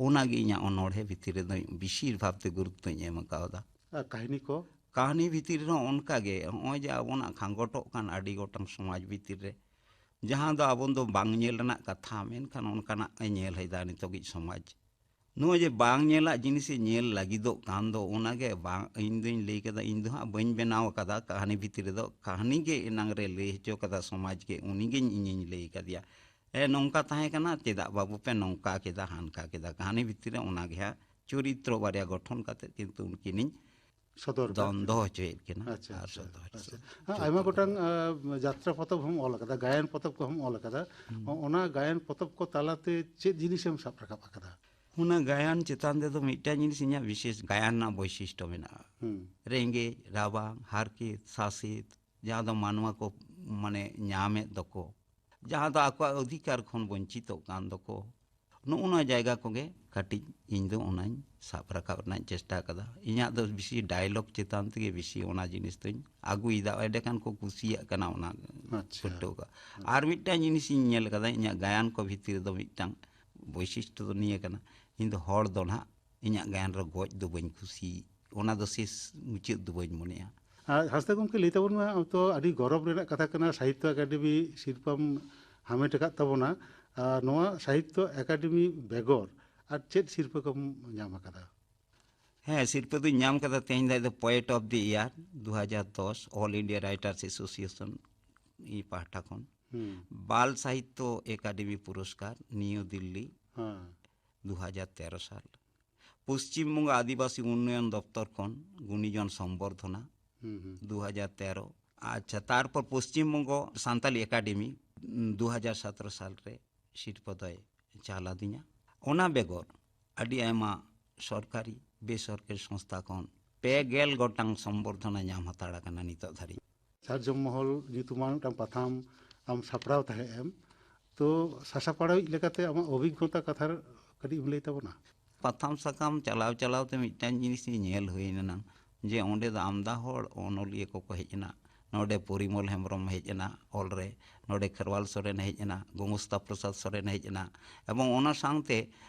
ᱚᱱᱟᱜᱮ ᱤᱧᱟᱹᱜ ᱚᱱᱚᱬᱦᱮ ᱵᱷᱤᱛᱤᱨ ᱨᱮᱫᱚ ᱵᱤᱥᱤᱨ ᱵᱷᱟᱜᱽ ᱛᱮ ᱜᱩᱨᱩᱛᱛᱚᱧ ᱮᱢ ᱠᱟᱣᱫᱟ᱾ ᱟᱨ ᱠᱟᱹᱦᱱᱤ ᱠᱚ? ᱠᱟᱹᱦᱱᱤ ᱵᱷᱤᱛᱤᱨ ᱨᱮᱦᱚᱸ ᱚᱱᱠᱟ ᱜᱮ, ᱱᱚᱜᱼᱚᱭ ᱡᱮ ᱟᱵᱚᱱᱟᱜ ᱠᱷᱟᱸᱜᱚᱴᱚᱜ ᱠᱟᱱ ᱟᱹᱰᱤ ᱜᱚᱴᱟᱝ ᱥᱚᱢᱟᱡᱽ ᱵᱷᱤᱛᱤᱨ ᱨᱮ, ᱡᱟᱦᱟᱸ ᱫᱚ ᱟᱵᱚ ᱫᱚ ᱵᱟᱝ ᱧᱮᱞ ᱨᱮᱱᱟᱜ ᱠᱟᱛᱷᱟ, ᱢᱮᱱᱠᱷᱟᱱ ᱚᱱᱠᱟᱱᱟᱜ ᱮ ᱧᱮᱞ ᱮᱫᱟ ᱱᱤᱛᱚᱜᱤᱡ ᱥᱚᱢᱟᱡᱽ᱾ ᱱᱚᱜᱼᱚᱭ ᱡᱮ ᱵᱟᱝ ᱧᱮᱞᱟᱜ ᱡᱤᱱᱤᱥᱮ ᱧᱮᱞ ᱞᱟᱹᱜᱤᱫᱚᱜ ᱠᱟᱱ ᱫᱚ, ᱚᱱᱟᱜᱮ ᱵᱟᱝ, ᱤᱧ ᱫᱩᱧ ᱞᱟᱹᱭ ᱠᱟᱫᱟ, ᱤᱧ ᱫᱚ ᱦᱟᱸᱜ ᱵᱟᱹᱧ ᱵᱮᱱᱟᱣ ᱟᱠᱟᱫᱟ ᱠᱟᱹᱦᱱᱤ ᱵᱷᱤᱛᱤᱨ ᱨᱮᱫᱚ, ᱠᱟᱹᱦᱱᱤ ᱜᱮ ᱮᱱᱟᱝ ᱨᱮ ᱞᱟᱹᱭ ᱦᱚᱪᱚ ᱠᱟᱫᱟ ᱥᱚᱢᱟᱡᱽ ᱜᱮ, ᱩᱱᱤᱜᱮᱧ, ᱤᱧᱤᱧ ᱞᱟᱹᱭ ᱠᱟᱫᱮᱭᱟ, ᱮ, ᱱᱚᱝᱠᱟ ᱛᱟᱦᱮᱸ ᱠᱟᱱᱟ, ᱪᱮᱫᱟᱜ ᱵᱟᱹᱵᱩ ᱯᱮ ᱱᱚᱝᱠᱟ ᱠᱮᱫᱟ, ᱦᱟᱱᱠᱟ ᱠᱮᱫᱟ, ᱠᱟᱹᱦᱱᱤ ᱵᱷᱤᱛᱤᱨ ᱨᱮ ᱚᱱᱟᱜᱮ ᱦᱟᱸᱜ ᱪᱚᱨᱤᱛᱨᱚ ᱵᱟᱨᱭᱟ ᱜᱚᱴᱷᱚᱱ ᱠᱟᱛᱮ ᱠᱤᱱᱛᱩ ᱩᱱᱠᱤᱱᱤᱧ ᱥᱚᱫᱚᱨ ᱫᱚᱱ ᱠᱟᱜ ᱫᱚᱦᱚ ᱠᱟᱱᱟ᱾ ᱦᱚᱪᱚᱭᱮᱫ ᱠᱤᱱᱟ ᱟᱪᱪᱷᱟ, ᱟᱨ ᱟᱪᱪᱷᱟ, ᱥᱚᱫᱚᱨ ᱟᱪᱪᱷᱟ᱾ ᱦᱚᱪᱚᱭᱮᱫ ᱦᱮᱸ, ᱠᱤᱱᱟ᱾ ᱟᱭᱢᱟ ᱜᱚᱴᱟᱝ, ᱟ, ᱡᱟᱛᱨᱟ ᱯᱚᱛᱚᱵ ᱦᱚᱸᱢ ᱚᱞ ᱟᱠᱟᱫᱟ, ᱜᱟᱭᱟᱱ ᱯᱚᱛᱚᱵ ᱠᱚᱦᱚᱸᱢ ᱚᱞ ᱟᱠᱟᱫᱟ᱾ ᱦᱩᱸ᱾ ᱚ-, ᱚᱱᱟ ᱜᱟᱭᱟᱱ ᱯᱚᱛᱚᱵ ᱠᱚ ᱛᱟᱞᱟᱛᱮ ᱪᱮᱫ ᱡᱤᱱᱤᱥᱮᱢ ᱥᱟᱵ ᱨᱟᱠᱟᱵ ᱟᱠᱟᱫᱟ? ᱚᱱᱟ ᱜᱟᱭᱟᱱ ᱪᱮᱛᱟᱱ ᱨᱮᱫᱚ ᱢᱤᱫᱴᱟᱝ ᱡᱤᱱᱤᱥ ᱤᱧᱟᱹᱜ ᱵᱤᱥᱮᱥ ᱜᱟᱭᱟᱱ ᱨᱮᱱᱟᱜ ᱵᱳᱭᱥᱤᱥᱴᱚ ᱢᱮᱱᱟᱜᱼᱟ᱾ ᱦᱩᱸ᱾ ᱨᱮᱸᱜᱮᱡ, ᱨᱟᱵᱟᱝ, ᱦᱟᱨᱠᱮᱛ, ᱥᱟᱥᱮᱛ, ᱡᱟᱦᱟᱸ ᱫᱚ ᱢᱟᱱᱣᱟ ᱠᱚ, ᱢᱟᱱᱮ, ᱧᱟᱢᱮᱫ ᱫᱚᱠᱚ, ᱡᱟᱦᱟᱸ ᱫᱚ ᱟᱠᱚᱣᱟᱜ ᱚᱫᱷᱤᱠᱟᱨ ᱠᱷᱚᱱ ᱵᱚᱧᱪᱤᱛᱚᱜ ᱠᱟᱱ ᱫᱚᱠᱚ, ᱱᱚᱜᱼᱚ ᱱᱚᱣᱟ ᱡᱟᱭᱜᱟ ᱠᱚᱜᱮ ᱠᱟᱹᱴᱤᱡ ᱤᱧ ᱫᱚ ᱚᱱᱟᱧ ᱥᱟᱵ ᱨᱟᱠᱟᱵ ᱨᱮᱱᱟᱜ ᱤᱧ ᱪᱮᱥᱴᱟ ᱠᱟᱫᱟ᱾ ᱤᱧᱟᱹᱜ ᱫᱚ ᱵᱮᱥᱤ ᱰᱟᱭᱞᱚᱜ ᱪᱮᱛᱟᱱ ᱛᱮᱜᱮ ᱵᱮᱥᱤ ᱚᱱᱟ ᱡᱤᱱᱤᱥ ᱫᱚᱧ ᱟᱹᱜᱩᱭᱮᱫᱟ, ᱮᱸᱰᱮᱠᱷᱟᱱ ᱠᱚ ᱠᱩᱥᱤᱭᱟᱜ ᱠᱟᱱᱟ ᱚᱱᱟ ᱟᱪᱪᱷᱟ᱾ ᱯᱟᱹᱴᱷᱩᱣᱟᱹ ᱠᱚ᱾ ᱟᱨ ᱢᱤᱫᱴᱟᱝ ᱡᱤᱱᱤᱥ ᱤᱧ ᱧᱮᱞ ᱠᱟᱫᱟ, ᱤᱧᱟᱹᱜ ᱜᱟᱭᱟᱱ ᱠᱚ ᱵᱷᱤᱛᱤᱨ ᱨᱮᱫᱚ ᱢᱤᱫᱴᱟᱝ ᱵᱳᱭᱥᱤᱥᱴᱚ ᱫᱚ ᱱᱤᱭᱟᱹ ᱠᱟᱱᱟ, ᱤᱧ ᱫᱚ ᱦᱚᱲ ᱫᱚ ᱱᱟᱦᱟᱜ ᱤᱧᱟᱹᱜ ᱜᱟᱭᱟᱱ ᱨᱮ ᱜᱚᱡ ᱫᱚ ᱵᱟᱹᱧ ᱠᱩᱥᱤ, ᱚᱱᱟ ᱫᱚ ᱥᱮᱥ ᱢᱩᱪᱟᱹᱫ ᱫᱚ ᱵᱟᱹᱧ ᱢᱚᱱᱮᱭᱟ᱾ ᱟᱨ ᱦᱟᱸᱥᱫᱟ ᱜᱚᱢᱠᱮ, ᱞᱟᱹᱭ ᱛᱟᱵᱚᱱ ᱢᱮ, ᱟᱢ ᱛᱚ ᱟᱹᱰᱤ ᱜᱚᱨᱚᱵᱽ ᱨᱮᱱᱟᱜ ᱠᱟᱛᱷᱟ ᱠᱟᱱᱟ, ᱥᱟᱦᱤᱛᱛᱚ ᱮᱠᱟᱰᱮᱢᱤ ᱥᱤᱨᱯᱟᱹᱢ ᱦᱟᱢᱮᱴ ᱟᱠᱟᱫ ᱛᱟᱵᱚᱱᱟ᱾ ᱟᱨ ᱱᱚᱣᱟ ᱥᱟᱦᱤᱛᱛᱚ ᱮᱠᱟᱰᱮᱢᱤ ᱵᱮᱜᱚᱨ ᱟᱨ ᱪᱮᱫ ᱥᱤᱨᱯᱟᱹ ᱠᱚᱢ ᱧᱟᱢ ᱟᱠᱟᱫᱟ? ᱦᱮᱸ, ᱥᱤᱨᱯᱟᱹ ᱫᱚᱧ ᱧᱟᱢ ᱠᱟᱫᱟ ᱛᱮᱦᱮᱧ ᱫᱷᱟᱹᱵᱤᱡ ᱫᱚ Poet of the Year ᱫᱩ ᱦᱟᱡᱟᱨ ᱫᱚᱥ, All India Writers Association ᱤᱧ ᱯᱟᱦᱴᱟ ᱠᱷᱚᱱ᱾ ᱦᱩᱸ᱾ ᱵᱟᱞ ᱥᱟᱦᱤᱛᱛᱚ ᱮᱠᱟᱰᱮᱢᱤ ᱯᱩᱨᱚᱥᱠᱟᱨ, ᱱᱤᱭᱩ ᱫᱤᱞᱞᱤ, ᱦᱮᱸ᱾ ᱫᱩ ᱦᱟᱡᱟᱨ ᱛᱮᱨᱚ ᱥᱟᱞ᱾ ᱯᱚᱥᱪᱤᱢ ᱵᱚᱝᱜᱚ ᱟᱹᱫᱤᱵᱟᱹᱥᱤ ᱩᱱᱱᱚᱭᱚᱱ ᱫᱚᱯᱛᱚᱨ ᱠᱷᱚᱱ ᱜᱩᱱᱤᱡᱚᱱ ᱥᱚᱢᱵᱚᱨᱫᱷᱚᱱᱟ, ᱦᱩᱸ, ᱦᱩᱸ᱾ ᱫᱩ ᱦᱟᱡᱟᱨ ᱛᱮᱨᱚ᱾ ᱟᱪᱪᱷᱟ, ᱛᱟᱨᱯᱚᱨ ᱯᱚᱥᱪᱤᱢ ᱵᱚᱝᱜᱚ ᱥᱟᱱᱛᱟᱞᱤ ᱮᱠᱟᱰᱮᱢᱤ, ᱩᱸ, ᱫᱩ ᱦᱟᱡᱟᱨ ᱥᱟᱛᱨᱚ ᱥᱟᱞ ᱨᱮ ᱥᱤᱨᱯᱟᱹ ᱫᱚᱭ ᱪᱟᱞ ᱟᱹᱫᱤᱧᱟ᱾ ᱚᱱᱟ ᱵᱮᱜᱚᱨ ᱟᱹᱰᱤ ᱟᱭᱢᱟ ᱥᱚᱨᱠᱟᱨᱤ ᱵᱮᱥᱚᱨᱠᱟᱨᱤ ᱥᱚᱝᱥᱛᱷᱟ ᱠᱷᱚᱱ ᱯᱮ ᱜᱮᱞ ᱜᱚᱴᱟᱝ ᱥᱚᱢᱵᱚᱨᱫᱷᱚᱱᱟ ᱧᱟᱢ ᱦᱟᱛᱟᱲ ᱟᱠᱟᱱᱟ ᱱᱤᱛᱚᱜ ᱫᱷᱟᱹᱨᱤᱡ᱾ ᱥᱟᱨᱡᱚᱢ ᱢᱚᱦᱚᱞ ᱧᱩᱛᱩᱢᱟᱱ ᱢᱤᱫᱴᱟᱝ ᱯᱟᱛᱷᱟᱢ ᱟᱢ ᱥᱟᱯᱲᱟᱣ ᱛᱟᱦᱮᱸᱫ ᱮᱢ, ᱛᱚ ᱥᱟᱥᱟᱯᱲᱟᱣᱤᱡ ᱞᱮᱠᱟᱛᱮ ᱟᱢᱟᱜ ᱚᱵᱷᱤᱜᱽᱜᱚᱛᱟ ᱠᱟᱛᱷᱟ ᱠᱟᱹᱴᱤᱡ ᱮᱢ ᱞᱟᱹᱭ ᱛᱟᱵᱚᱱᱟ? ᱯᱟᱛᱷᱟᱢ ᱥᱟᱠᱟᱢ ᱪᱟᱞᱟᱣ ᱪᱟᱞᱟᱣ ᱛᱮ ᱢᱤᱫᱴᱟᱝ ᱡᱤᱱᱤᱥ ᱧᱮᱞ ᱦᱩᱭ ᱮᱱᱟ, ᱡᱮ ᱚᱸᱰᱮ ᱫᱚ ᱟᱢᱫᱟ ᱦᱚᱲ ᱚᱱᱚᱞᱤᱭᱟᱹ ᱠᱚᱠᱚ ᱦᱮᱡ ᱮᱱᱟ, ᱱᱚᱰᱮ ᱯᱚᱨᱤᱢᱚᱞ ᱦᱮᱢᱵᱨᱚᱢ ᱦᱮᱡ ᱮᱱᱟ ᱚᱞ ᱨᱮ, ᱱᱚᱰᱮ ᱠᱷᱮᱨᱣᱟᱞ ᱥᱚᱨᱮᱱ ᱦᱮᱡ ᱮᱱᱟ, ᱜᱚᱝᱜᱚᱥᱛᱟ ᱯᱨᱚᱥᱟᱫᱽ ᱥᱚᱨᱮᱱ ᱦᱮᱡ ᱮᱱᱟ, ᱮᱵᱚᱝ ᱚᱱᱟ ᱥᱟᱶᱛᱮ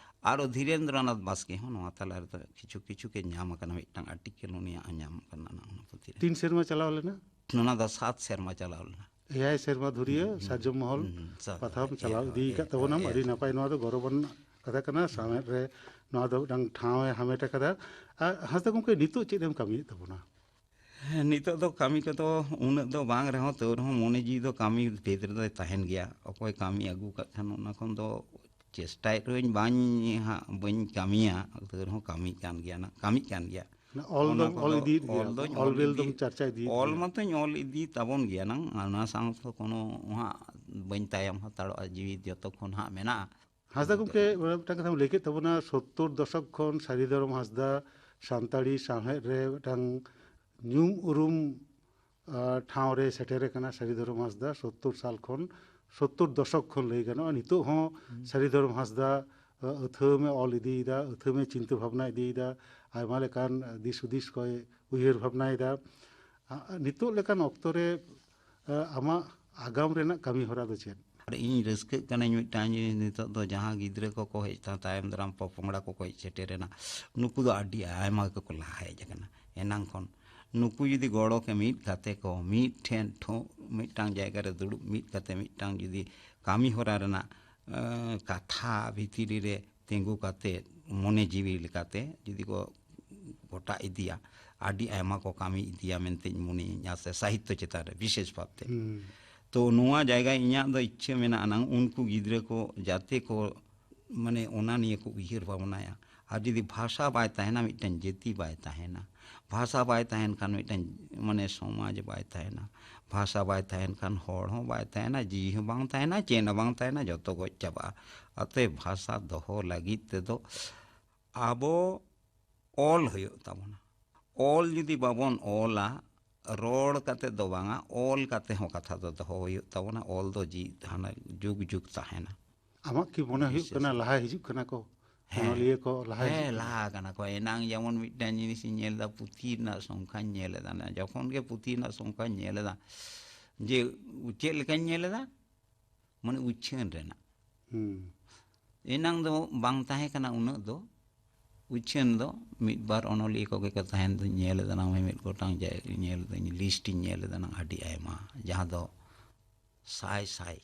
ᱟᱨᱚ ᱫᱷᱤᱨᱮᱱᱫᱨᱚᱱᱟᱛᱷ ᱵᱟᱥᱠᱮ ᱦᱚᱸ ᱱᱚᱣᱟ ᱛᱟᱞᱟ ᱨᱮᱫᱚ ᱠᱤᱪᱷᱩ ᱠᱤᱪᱷᱩ ᱜᱮ ᱧᱟᱢ ᱟᱠᱟᱱᱟ, ᱢᱤᱫᱴᱟᱝ ᱟᱨᱴᱤᱠᱮᱞ ᱩᱱᱤᱭᱟᱜ ᱦᱚᱸ ᱧᱟᱢ ᱟᱠᱟᱱᱟ ᱚᱱᱟ ᱯᱩᱛᱷᱤ ᱨᱮ᱾ ᱛᱤᱱ ᱥᱮᱨᱢᱟ ᱪᱟᱞᱟᱣ ᱞᱮᱱᱟ? ᱚᱱᱟ ᱫᱚ ᱥᱟᱛ ᱥᱮᱨᱢᱟ ᱪᱟᱞᱟᱣ ᱞᱮᱱᱟ᱾ ᱮᱭᱟᱭ ᱥᱮᱨᱢᱟ ᱫᱷᱩᱨᱤᱭᱟᱹ ᱦᱩᱸ, ᱦᱩᱸ, ᱥᱟᱨᱡᱚᱢ ᱢᱚᱦᱚᱞ ᱦᱩᱸ, ᱦᱩᱸ, ᱥᱟᱛ, ᱯᱟᱛᱷᱟᱢ ᱮᱭᱟᱭ, ᱪᱟᱞᱟᱣ ᱮᱭᱟᱭ, ᱤᱫᱤ ᱟᱠᱟᱫ ᱮᱭᱟᱭ, ᱛᱟᱵᱚᱱᱟᱢ, ᱮᱭᱟᱭ᱾ ᱟᱹᱰᱤ ᱱᱟᱯᱟᱭ᱾ ᱱᱚᱣᱟ ᱫᱚ ᱜᱚᱨᱚᱵᱟᱱ ᱠᱟᱛᱷᱟ ᱠᱟᱱᱟ᱾ ᱥᱟᱶᱦᱮᱫ ᱨᱮ ᱱᱚᱣᱟ ᱫᱚ ᱢᱤᱫᱴᱟᱝ ᱴᱷᱟᱶ ᱮ ᱦᱟᱢᱮᱴ ᱟᱠᱟᱫᱟ᱾ ᱟᱨ ᱦᱟᱸᱥᱫᱟ ᱜᱚᱢᱠᱮ, ᱱᱤᱛᱚᱜ ᱪᱮᱫ ᱮᱢ ᱠᱟᱹᱢᱤᱭᱮᱫ ᱛᱟᱵᱚᱱᱟ? ᱦᱮᱸ, ᱱᱤᱛᱚᱜ ᱫᱚ ᱠᱟᱹᱢᱤ ᱠᱚᱫᱚ ᱩᱱᱟᱹᱜ ᱫᱚ ᱵᱟᱝ ᱨᱮᱦᱚᱸ, ᱛᱟᱹᱣ ᱨᱮᱦᱚᱸ ᱢᱚᱱᱮ ᱡᱤᱣᱤ ᱫᱚ ᱠᱟᱹᱢᱤ ᱵᱷᱮᱫ ᱨᱮᱫᱚᱭ ᱛᱟᱦᱮᱱ ᱜᱮᱭᱟ᱾ ᱚᱠᱚᱭ ᱠᱟᱹᱢᱤ ᱟᱹᱜᱩ ᱠᱟᱜ ᱠᱷᱟᱱ ᱚᱱᱟ ᱠᱷᱚᱱ ᱫᱚ ᱪᱮᱥᱴᱟᱭᱮᱫ ᱨᱮᱦᱚᱸᱧ ᱵᱟᱹᱧ ᱦᱟᱸᱜ ᱵᱟᱹᱧ ᱠᱟᱹᱢᱤᱭᱟ, ᱛᱟᱹᱣ ᱨᱮᱦᱚᱸ ᱠᱟᱹᱢᱤ ᱠᱟᱱ ᱜᱮᱭᱟ ᱱᱟᱜ, ᱠᱟᱹᱢᱤᱜ ᱠᱟᱱ ᱜᱮᱭᱟ᱾ ᱚᱱᱟ ᱚᱞ ᱚᱱᱟ ᱫᱚᱢ ᱚᱞ ᱠᱚᱫᱚ ᱤᱫᱤᱭᱮᱫ ᱜᱮᱭᱟ, ᱚᱞ ᱫᱚᱧ ᱚᱞ ᱚᱞ ᱵᱤᱞ ᱤᱫᱤ, ᱫᱚᱢ ᱪᱟᱨᱪᱟ ᱤᱫᱤᱭᱮᱫ ᱚᱞ ᱜᱮᱭᱟ᱾ ᱢᱟᱛᱚᱧ ᱚᱞ ᱤᱫᱤ ᱛᱟᱵᱚᱱ ᱜᱮᱭᱟ ᱱᱟᱝ, ᱚᱱᱟ ᱥᱟᱶᱛᱮ ᱠᱳᱱᱳ ᱦᱟᱸᱜ ᱵᱟᱹᱧ ᱛᱟᱭᱚᱢ ᱦᱟᱛᱟᱲᱚᱜᱼᱟ ᱡᱤᱣᱤ ᱡᱚᱛᱚ ᱠᱷᱚᱱ ᱦᱟᱸᱜ ᱢᱮᱱᱟᱜᱼᱟ᱾ ᱦᱟᱸᱥᱫᱟ ᱜᱚᱢᱠᱮ, ᱢᱤᱫᱴᱟᱝ ᱠᱟᱛᱷᱟᱢ ᱞᱟᱹᱭ ᱠᱮᱫ ᱛᱟᱵᱚᱱᱟ, ᱥᱳᱛᱛᱳᱨ ᱫᱚᱥᱚᱠ ᱠᱷᱚᱱ ᱥᱟᱹᱨᱤ ᱫᱷᱚᱨᱚᱢ ᱦᱟᱸᱥᱫᱟ ᱥᱟᱱᱛᱟᱲᱤ ᱥᱟᱶᱦᱮᱫ ᱨᱮ ᱢᱤᱫᱴᱟᱝ ᱧᱩᱢ ᱩᱨᱩᱢ, ᱟ, ᱴᱷᱟᱶ ᱨᱮ ᱥᱮᱴᱮᱨ ᱟᱠᱟᱱᱟ᱾ ᱥᱟᱹᱨᱤ ᱫᱷᱚᱨᱚᱢ ᱦᱟᱸᱥᱫᱟ ᱥᱳᱛᱛᱳᱨ ᱥᱟᱞ ᱠᱷᱚᱱ, ᱥᱳᱛᱛᱳᱨ ᱫᱚᱥᱚᱠ ᱠᱷᱚᱱ ᱞᱟᱹᱭ ᱜᱟᱱᱚᱜᱼᱟ, ᱱᱤᱛᱚᱜ ᱦᱚᱸ ᱦᱩᱸ᱾ ᱥᱟᱹᱨᱤ ᱫᱷᱚᱨᱚᱢ ᱦᱟᱸᱥᱫᱟ, ᱟ, ᱟᱹᱛᱷᱟᱹᱢ ᱮ ᱚᱞ ᱤᱫᱤᱭᱮᱫᱟ, ᱟᱹᱛᱷᱟᱹᱢ ᱮ ᱪᱤᱱᱛᱟᱹ ᱵᱷᱟᱵᱽᱱᱟ ᱤᱫᱤᱭᱮᱫᱟ, ᱟᱭᱢᱟ ᱞᱮᱠᱟᱱ ᱫᱤᱥ ᱦᱩᱫᱤᱥ ᱠᱚᱭ ᱩᱭᱦᱟᱹᱨ ᱵᱷᱟᱵᱽᱱᱟᱭᱮᱫᱟ᱾ ᱟ, ᱱᱤᱛᱚᱜ ᱞᱮᱠᱟᱱ ᱚᱠᱛᱚ ᱨᱮ, ᱟ, ᱟᱢᱟᱜ ᱟᱜᱟᱢ ᱨᱮᱱᱟᱜ ᱠᱟᱹᱢᱤ ᱦᱚᱨᱟ ᱫᱚ ᱪᱮᱫ? ᱟᱨ ᱤᱧ ᱨᱟᱹᱥᱠᱟᱹᱜ ᱠᱟᱹᱱᱟᱹᱧ ᱢᱤᱫᱴᱟᱝ ᱡᱤᱱᱤᱥ, ᱱᱤᱛᱚᱜ ᱫᱚ ᱡᱟᱦᱟᱸ ᱜᱤᱫᱽᱨᱟᱹ ᱠᱚᱠᱚ ᱦᱮᱡ ᱛᱟᱦᱮᱸ, ᱛᱟᱭᱚᱢ ᱫᱟᱨᱟᱢ ᱯᱚᱯᱚᱝᱲᱟ ᱠᱚᱠᱚ ᱦᱮᱡ ᱥᱮᱴᱮᱨᱮᱱᱟ, ᱱᱩᱠᱩ ᱫᱚ ᱟᱹᱰᱤ ᱟᱭᱢᱟ ᱜᱮᱠᱚ ᱞᱟᱦᱟ ᱦᱮᱡ ᱟᱠᱟᱱᱟ᱾ ᱮᱱᱟᱝ ᱠᱷᱚᱱ ᱱᱩᱠᱩ ᱡᱩᱫᱤ ᱜᱚᱲᱚ ᱠᱮ ᱢᱤᱫ ᱠᱟᱛᱮ ᱠᱚ, ᱢᱤᱫ ᱴᱷᱮᱱ ᱴᱷᱚ-, ᱢᱤᱫᱴᱟᱝ ᱡᱟᱭᱜᱟ ᱨᱮ ᱫᱩᱲᱩᱵ ᱢᱤᱫ ᱠᱟᱛᱮ ᱢᱤᱫᱴᱟᱝ ᱡᱩᱫᱤ ᱠᱟᱹᱢᱤ ᱦᱚᱨᱟ ᱨᱮᱱᱟᱜ, ᱮᱸ, ᱠᱟᱛᱷᱟ ᱵᱷᱤᱛᱤᱨ ᱨᱮ ᱛᱤᱸᱜᱩ ᱠᱟᱛᱮ, ᱢᱚᱱᱮ ᱡᱤᱣᱤ ᱞᱮᱠᱟᱛᱮ ᱡᱩᱫᱤ ᱠᱚ ᱜᱚᱴᱟ ᱤᱫᱤᱭᱟ, ᱟᱹᱰᱤ ᱟᱭᱢᱟ ᱠᱚ ᱠᱟᱹᱢᱤ ᱤᱫᱤᱭᱟ ᱢᱮᱱᱛᱮᱧ ᱢᱚᱱᱮᱭᱟ, ᱥᱮ ᱥᱟᱦᱤᱛᱛᱚ ᱪᱮᱛᱟᱱ ᱨᱮ ᱵᱤᱥᱮᱥ ᱵᱷᱟᱵᱽᱛᱮ᱾ ᱦᱩᱸ᱾ ᱛᱚ ᱱᱚᱣᱟ ᱡᱟᱭᱜᱟ ᱤᱧᱟᱹᱜ ᱫᱚ ᱤᱪᱪᱷᱟᱹ ᱢᱮᱱᱟᱜᱼᱟ ᱱᱟᱝ, ᱩᱱᱠᱩ ᱜᱤᱫᱽᱨᱟᱹ ᱠᱚ ᱡᱟᱛᱮ ᱠᱚ ᱢᱟᱱᱮ ᱚᱱᱟ ᱱᱤᱭᱟᱹ ᱠᱚ ᱩᱭᱦᱟᱹᱨ ᱵᱷᱟᱵᱽᱱᱟᱭᱟ᱾ ᱟᱨ ᱡᱩᱫᱤ ᱵᱷᱟᱥᱟ ᱵᱟᱭ ᱛᱟᱦᱮᱱᱟ, ᱢᱤᱫᱴᱮᱱ ᱡᱟᱹᱛᱤ ᱵᱟᱭ ᱛᱟᱦᱮᱱᱟ, ᱵᱷᱟᱥᱟ ᱵᱟᱭ ᱛᱟᱦᱮᱱ ᱠᱷᱟᱱ ᱢᱤᱫᱴᱮᱱ ᱢᱟᱱᱮ ᱥᱚᱢᱟᱡᱽ ᱵᱟᱭ ᱛᱟᱦᱮᱱᱟ, ᱵᱷᱟᱥᱟ ᱵᱟᱭ ᱛᱟᱦᱮᱱ ᱠᱷᱟᱱ ᱦᱚᱲ ᱦᱚᱸ ᱵᱟᱭ ᱛᱟᱦᱮᱱᱟ, ᱡᱤᱣᱤ ᱦᱚᱸ ᱵᱟᱝ ᱛᱟᱦᱮᱱᱟ, ᱪᱮᱫ ᱦᱚᱸ ᱵᱟᱝ ᱛᱟᱦᱮᱱᱟ, ᱡᱚᱛᱚ ᱜᱚᱡ ᱪᱟᱵᱟᱜᱼᱟ᱾ ᱚᱛᱚᱮᱵ ᱵᱷᱟᱥᱟ ᱫᱚᱦᱚ ᱞᱟᱹᱜᱤᱫ ᱛᱮᱫᱚ ᱟᱵᱚ ᱚᱞ ᱦᱩᱭᱩᱜ ᱛᱟᱵᱚᱱᱟ᱾ ᱚᱞ ᱡᱩᱫᱤ ᱵᱟᱵᱚᱱ ᱚᱞᱟ, ᱨᱚᱲ ᱠᱟᱛᱮ ᱫᱚ ᱵᱟᱝᱟ, ᱚᱞ ᱠᱟᱛᱮ ᱦᱚᱸ ᱠᱟᱛᱷᱟ ᱫᱚ ᱫᱚᱦᱚ ᱦᱩᱭᱩᱜ ᱛᱟᱵᱚᱱᱟ᱾ ᱚᱞ ᱫᱚ ᱡᱤ-, ᱦᱟᱱᱟ ᱡᱩᱜᱽ ᱡᱩᱜᱽ ᱛᱟᱦᱮᱱᱟ᱾ ᱟᱢᱟᱜ ᱠᱤ ᱢᱚᱱᱮ ᱦᱩᱭᱩᱜ ᱵᱤᱥᱮᱥ ᱠᱟᱱᱟ ᱞᱟᱦᱟ ᱦᱤᱡᱩᱜ ᱠᱟᱱᱟ ᱠᱚ? ᱦᱮᱸ᱾ ᱚᱱᱚᱞᱤᱭᱟᱹ ᱠᱚ ᱞᱟᱦᱟ ᱦᱮᱸ, ᱦᱤᱡᱩᱜ ᱠᱟᱱᱟ? ᱞᱟᱦᱟ ᱟᱠᱟᱱᱟ ᱠᱚ᱾ ᱮᱱᱟᱝ ᱡᱮᱢᱚᱱ ᱢᱤᱫᱴᱟᱝ ᱡᱤᱱᱤᱥ ᱤᱧ ᱧᱮᱞ ᱮᱫᱟ, ᱯᱩᱛᱷᱤ ᱨᱮᱱᱟᱜ ᱥᱚᱝᱠᱷᱟᱧ ᱧᱮᱞ ᱮᱫᱟ᱾ ᱡᱚᱠᱷᱚᱱ ᱜᱮ ᱯᱩᱛᱷᱤ ᱨᱮᱱᱟᱜ ᱥᱚᱝᱠᱷᱟᱧ ᱧᱮᱞ ᱮᱫᱟ, ᱡᱮ ᱪᱮᱫ ᱞᱮᱠᱟᱧ ᱧᱮᱞ ᱮᱫᱟ, ᱢᱟᱱᱮ ᱩᱪᱷᱟᱹᱱ ᱨᱮᱱᱟᱜ᱾ ᱦᱩᱸ᱾ ᱮᱱᱟᱝ ᱫᱚ ᱵᱟᱝ ᱛᱟᱦᱮᱸ ᱠᱟᱱᱟ ᱩᱱᱟᱹᱜ ᱫᱚ᱾ ᱩᱪᱷᱟᱹᱱ ᱫᱚ ᱢᱤᱫ ᱵᱟᱨ ᱚᱱᱚᱞᱤᱭᱟᱹ ᱠᱚᱜᱮ ᱠᱚ ᱛᱟᱦᱮᱱ ᱫᱚᱧ ᱧᱮᱞ ᱮᱫᱟ, ᱱᱟᱝ ᱢᱤᱢᱤᱫ ᱜᱚᱴᱟᱝ ᱡᱟᱭᱜᱟ ᱧᱮᱞ ᱮᱫᱟᱹᱧ, ᱞᱤᱥᱴ ᱤᱧ ᱧᱮᱞ ᱮᱫᱟ, ᱱᱟᱝ ᱟᱹᱰᱤ ᱟᱭᱢᱟ, ᱡᱟᱦᱟᱸ ᱫᱚ ᱥᱟᱭ ᱥᱟᱭ᱾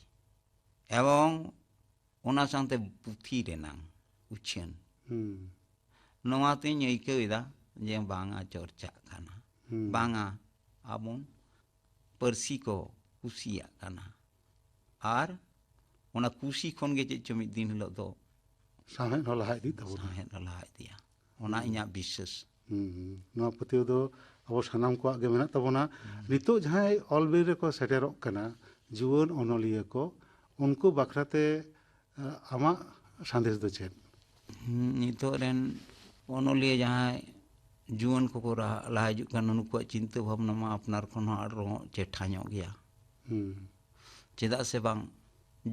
ᱮᱵᱚᱝ ᱚᱱᱟ ᱥᱟᱶᱛᱮ ᱯᱩᱛᱷᱤ ᱨᱮᱱᱟᱝ ᱩᱪᱷᱟᱹᱱ᱾ ᱦᱩᱸ᱾ ᱱᱚᱣᱟ ᱛᱤᱧ ᱟᱹᱭᱠᱟᱹᱣ ᱮᱫᱟ ᱡᱮ ᱵᱟᱝᱟ ᱪᱚᱨᱪᱟᱜ ᱠᱟᱱᱟ, ᱦᱩᱸ᱾ ᱵᱟᱝᱟ ᱟᱵᱚᱱ ᱯᱟᱹᱨᱥᱤ ᱠᱚ ᱠᱩᱥᱤᱭᱟᱜ ᱠᱟᱱᱟ᱾ ᱟᱨ ᱚᱱᱟ ᱠᱩᱥᱤ ᱠᱷᱚᱱ ᱜᱮ ᱪᱮᱫ ᱪᱚ ᱢᱤᱫ ᱫᱤᱱ ᱦᱤᱞᱳᱜ ᱫᱚ ᱥᱟᱶᱦᱮᱫ ᱦᱚᱸ ᱞᱟᱦᱟ ᱤᱫᱤᱜ ᱛᱟᱵᱚᱱᱟ᱾ ᱥᱟᱶᱦᱮᱫ ᱦᱚᱸ ᱞᱟᱦᱟ ᱤᱫᱤᱭᱟ᱾ ᱚᱱᱟ ᱦᱩᱸ᱾ ᱤᱧᱟᱹᱜ ᱵᱤᱥᱥᱟᱹᱥ᱾ ᱦᱩᱸ, ᱦᱩᱸ᱾ ᱱᱚᱣᱟ ᱯᱟᱹᱛᱭᱟᱹᱣ ᱫᱚ ᱟᱵᱚ ᱥᱟᱱᱟᱢ ᱠᱚᱣᱟᱜ ᱜᱮ ᱢᱮᱱᱟᱜ ᱛᱟᱵᱚᱱᱟ᱾ ᱦᱩᱸ᱾ ᱱᱤᱛᱚᱜ ᱡᱟᱦᱟᱸᱭ ᱚᱞ ᱵᱤᱞ ᱨᱮᱠᱚ ᱥᱮᱴᱮᱨᱚᱜ ᱠᱟᱱᱟ, ᱡᱩᱣᱟᱹᱱ ᱚᱱᱚᱞᱤᱭᱟᱹ ᱠᱚ, ᱩᱱᱠᱩ ᱵᱟᱠᱷᱨᱟᱛᱮ, ᱟ, ᱟᱢᱟᱜ ᱥᱟᱸᱫᱮᱥ ᱫᱚ ᱪᱮᱫ? ᱦᱩᱸ, ᱱᱤᱛᱚᱜ ᱨᱮᱱ ᱚᱱᱚᱞᱤᱭᱟᱹ ᱡᱟᱦᱟᱸᱭ ᱡᱩᱣᱟᱹᱱ ᱠᱚᱠᱚ ᱨᱟᱦᱟ-, ᱞᱟᱦᱟ ᱦᱤᱡᱩᱜ ᱠᱟᱱᱟ, ᱱᱩᱠᱩᱣᱟᱜ ᱪᱤᱱᱛᱟᱹ ᱵᱷᱟᱵᱽᱱᱟ ᱢᱟ ᱟᱯᱱᱟᱨ ᱠᱷᱚᱱ ᱦᱚᱸ ᱟᱨᱦᱚᱸ ᱪᱮᱴᱷᱟ ᱧᱚᱜ ᱜᱮᱭᱟ᱾ ᱦᱩᱸ᱾ ᱪᱮᱫᱟᱜ ᱥᱮ ᱵᱟᱝ,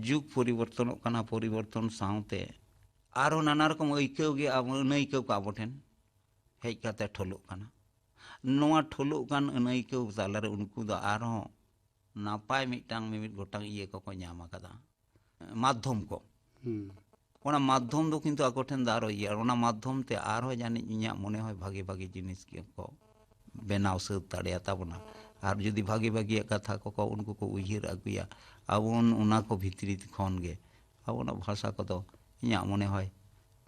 ᱡᱩᱜᱽ ᱯᱚᱨᱤᱵᱚᱨᱛᱚᱱᱚᱜ ᱠᱟᱱᱟ, ᱯᱚᱨᱤᱵᱚᱨᱛᱚᱱ ᱥᱟᱶᱛᱮ ᱟᱨᱦᱚᱸ ᱱᱟᱱᱟ ᱨᱚᱠᱚᱢ ᱟᱹᱭᱠᱟᱹᱣ ᱜᱮ ᱟᱵᱚ, ᱟᱹᱱᱟᱹᱭᱠᱟᱹᱣ ᱠᱚ ᱟᱵᱚ ᱴᱷᱮᱱ ᱦᱮᱡ ᱠᱟᱛᱮ ᱴᱷᱚᱞᱚᱜ ᱠᱟᱱᱟ᱾ ᱱᱚᱣᱟ ᱴᱷᱚᱞᱚᱜ ᱠᱟᱱ ᱟᱹᱱᱟᱹᱭᱠᱟᱹᱣ ᱛᱟᱞᱟᱨᱮ ᱩᱱᱠᱩ ᱫᱚ ᱟᱨᱦᱚᱸ ᱱᱟᱯᱟᱭ ᱢᱤᱫᱴᱟᱝ ᱢᱤᱢᱤᱫ ᱜᱚᱴᱟᱝ ᱤᱭᱟᱹ ᱠᱚᱠᱚ ᱧᱟᱢ ᱟᱠᱟᱫᱟ, ᱢᱟᱫᱽᱫᱷᱚᱢ ᱠᱚ᱾ ᱦᱩᱸ᱾ ᱚᱱᱟ ᱢᱟᱫᱽᱫᱷᱚᱢ ᱫᱚ ᱠᱤᱱᱛᱩ ᱟᱠᱚ ᱴᱷᱮᱱ ᱫᱚ ᱟᱨᱚ ᱤᱭᱟᱹ, ᱚᱱᱟ ᱢᱟᱫᱽᱫᱷᱚᱢ ᱛᱮ ᱟᱨᱦᱚᱸ ᱡᱟᱹᱱᱤᱡ ᱤᱧᱟᱹᱜ ᱢᱚᱱᱮ ᱦᱚᱭ ᱵᱷᱟᱜᱮ ᱵᱷᱟᱜᱮ ᱡᱤᱱᱤᱥ ᱜᱮᱠᱚ ᱵᱮᱱᱟᱣ ᱥᱟᱹᱛ ᱫᱟᱲᱮᱭᱟᱜ ᱛᱟᱵᱚᱱᱟ᱾ ᱟᱨ ᱡᱩᱫᱤ ᱵᱷᱟᱜᱮ ᱵᱷᱟᱜᱮᱭᱟᱜ ᱠᱟᱛᱷᱟ ᱠᱚᱠᱚ ᱩᱱᱠᱩ ᱠᱚ ᱩᱭᱦᱟᱹᱨ ᱟᱹᱜᱩᱭᱟ, ᱟᱵᱚ ᱵᱚᱱ ᱚᱱᱟ ᱠᱚ ᱵᱷᱤᱛᱨᱤ ᱠᱷᱚᱱ ᱜᱮ ᱟᱵᱚᱱᱟᱜ ᱵᱷᱟᱥᱟ ᱠᱚᱫᱚ ᱤᱧᱟᱹᱜ ᱢᱚᱱᱮ ᱦᱚᱭ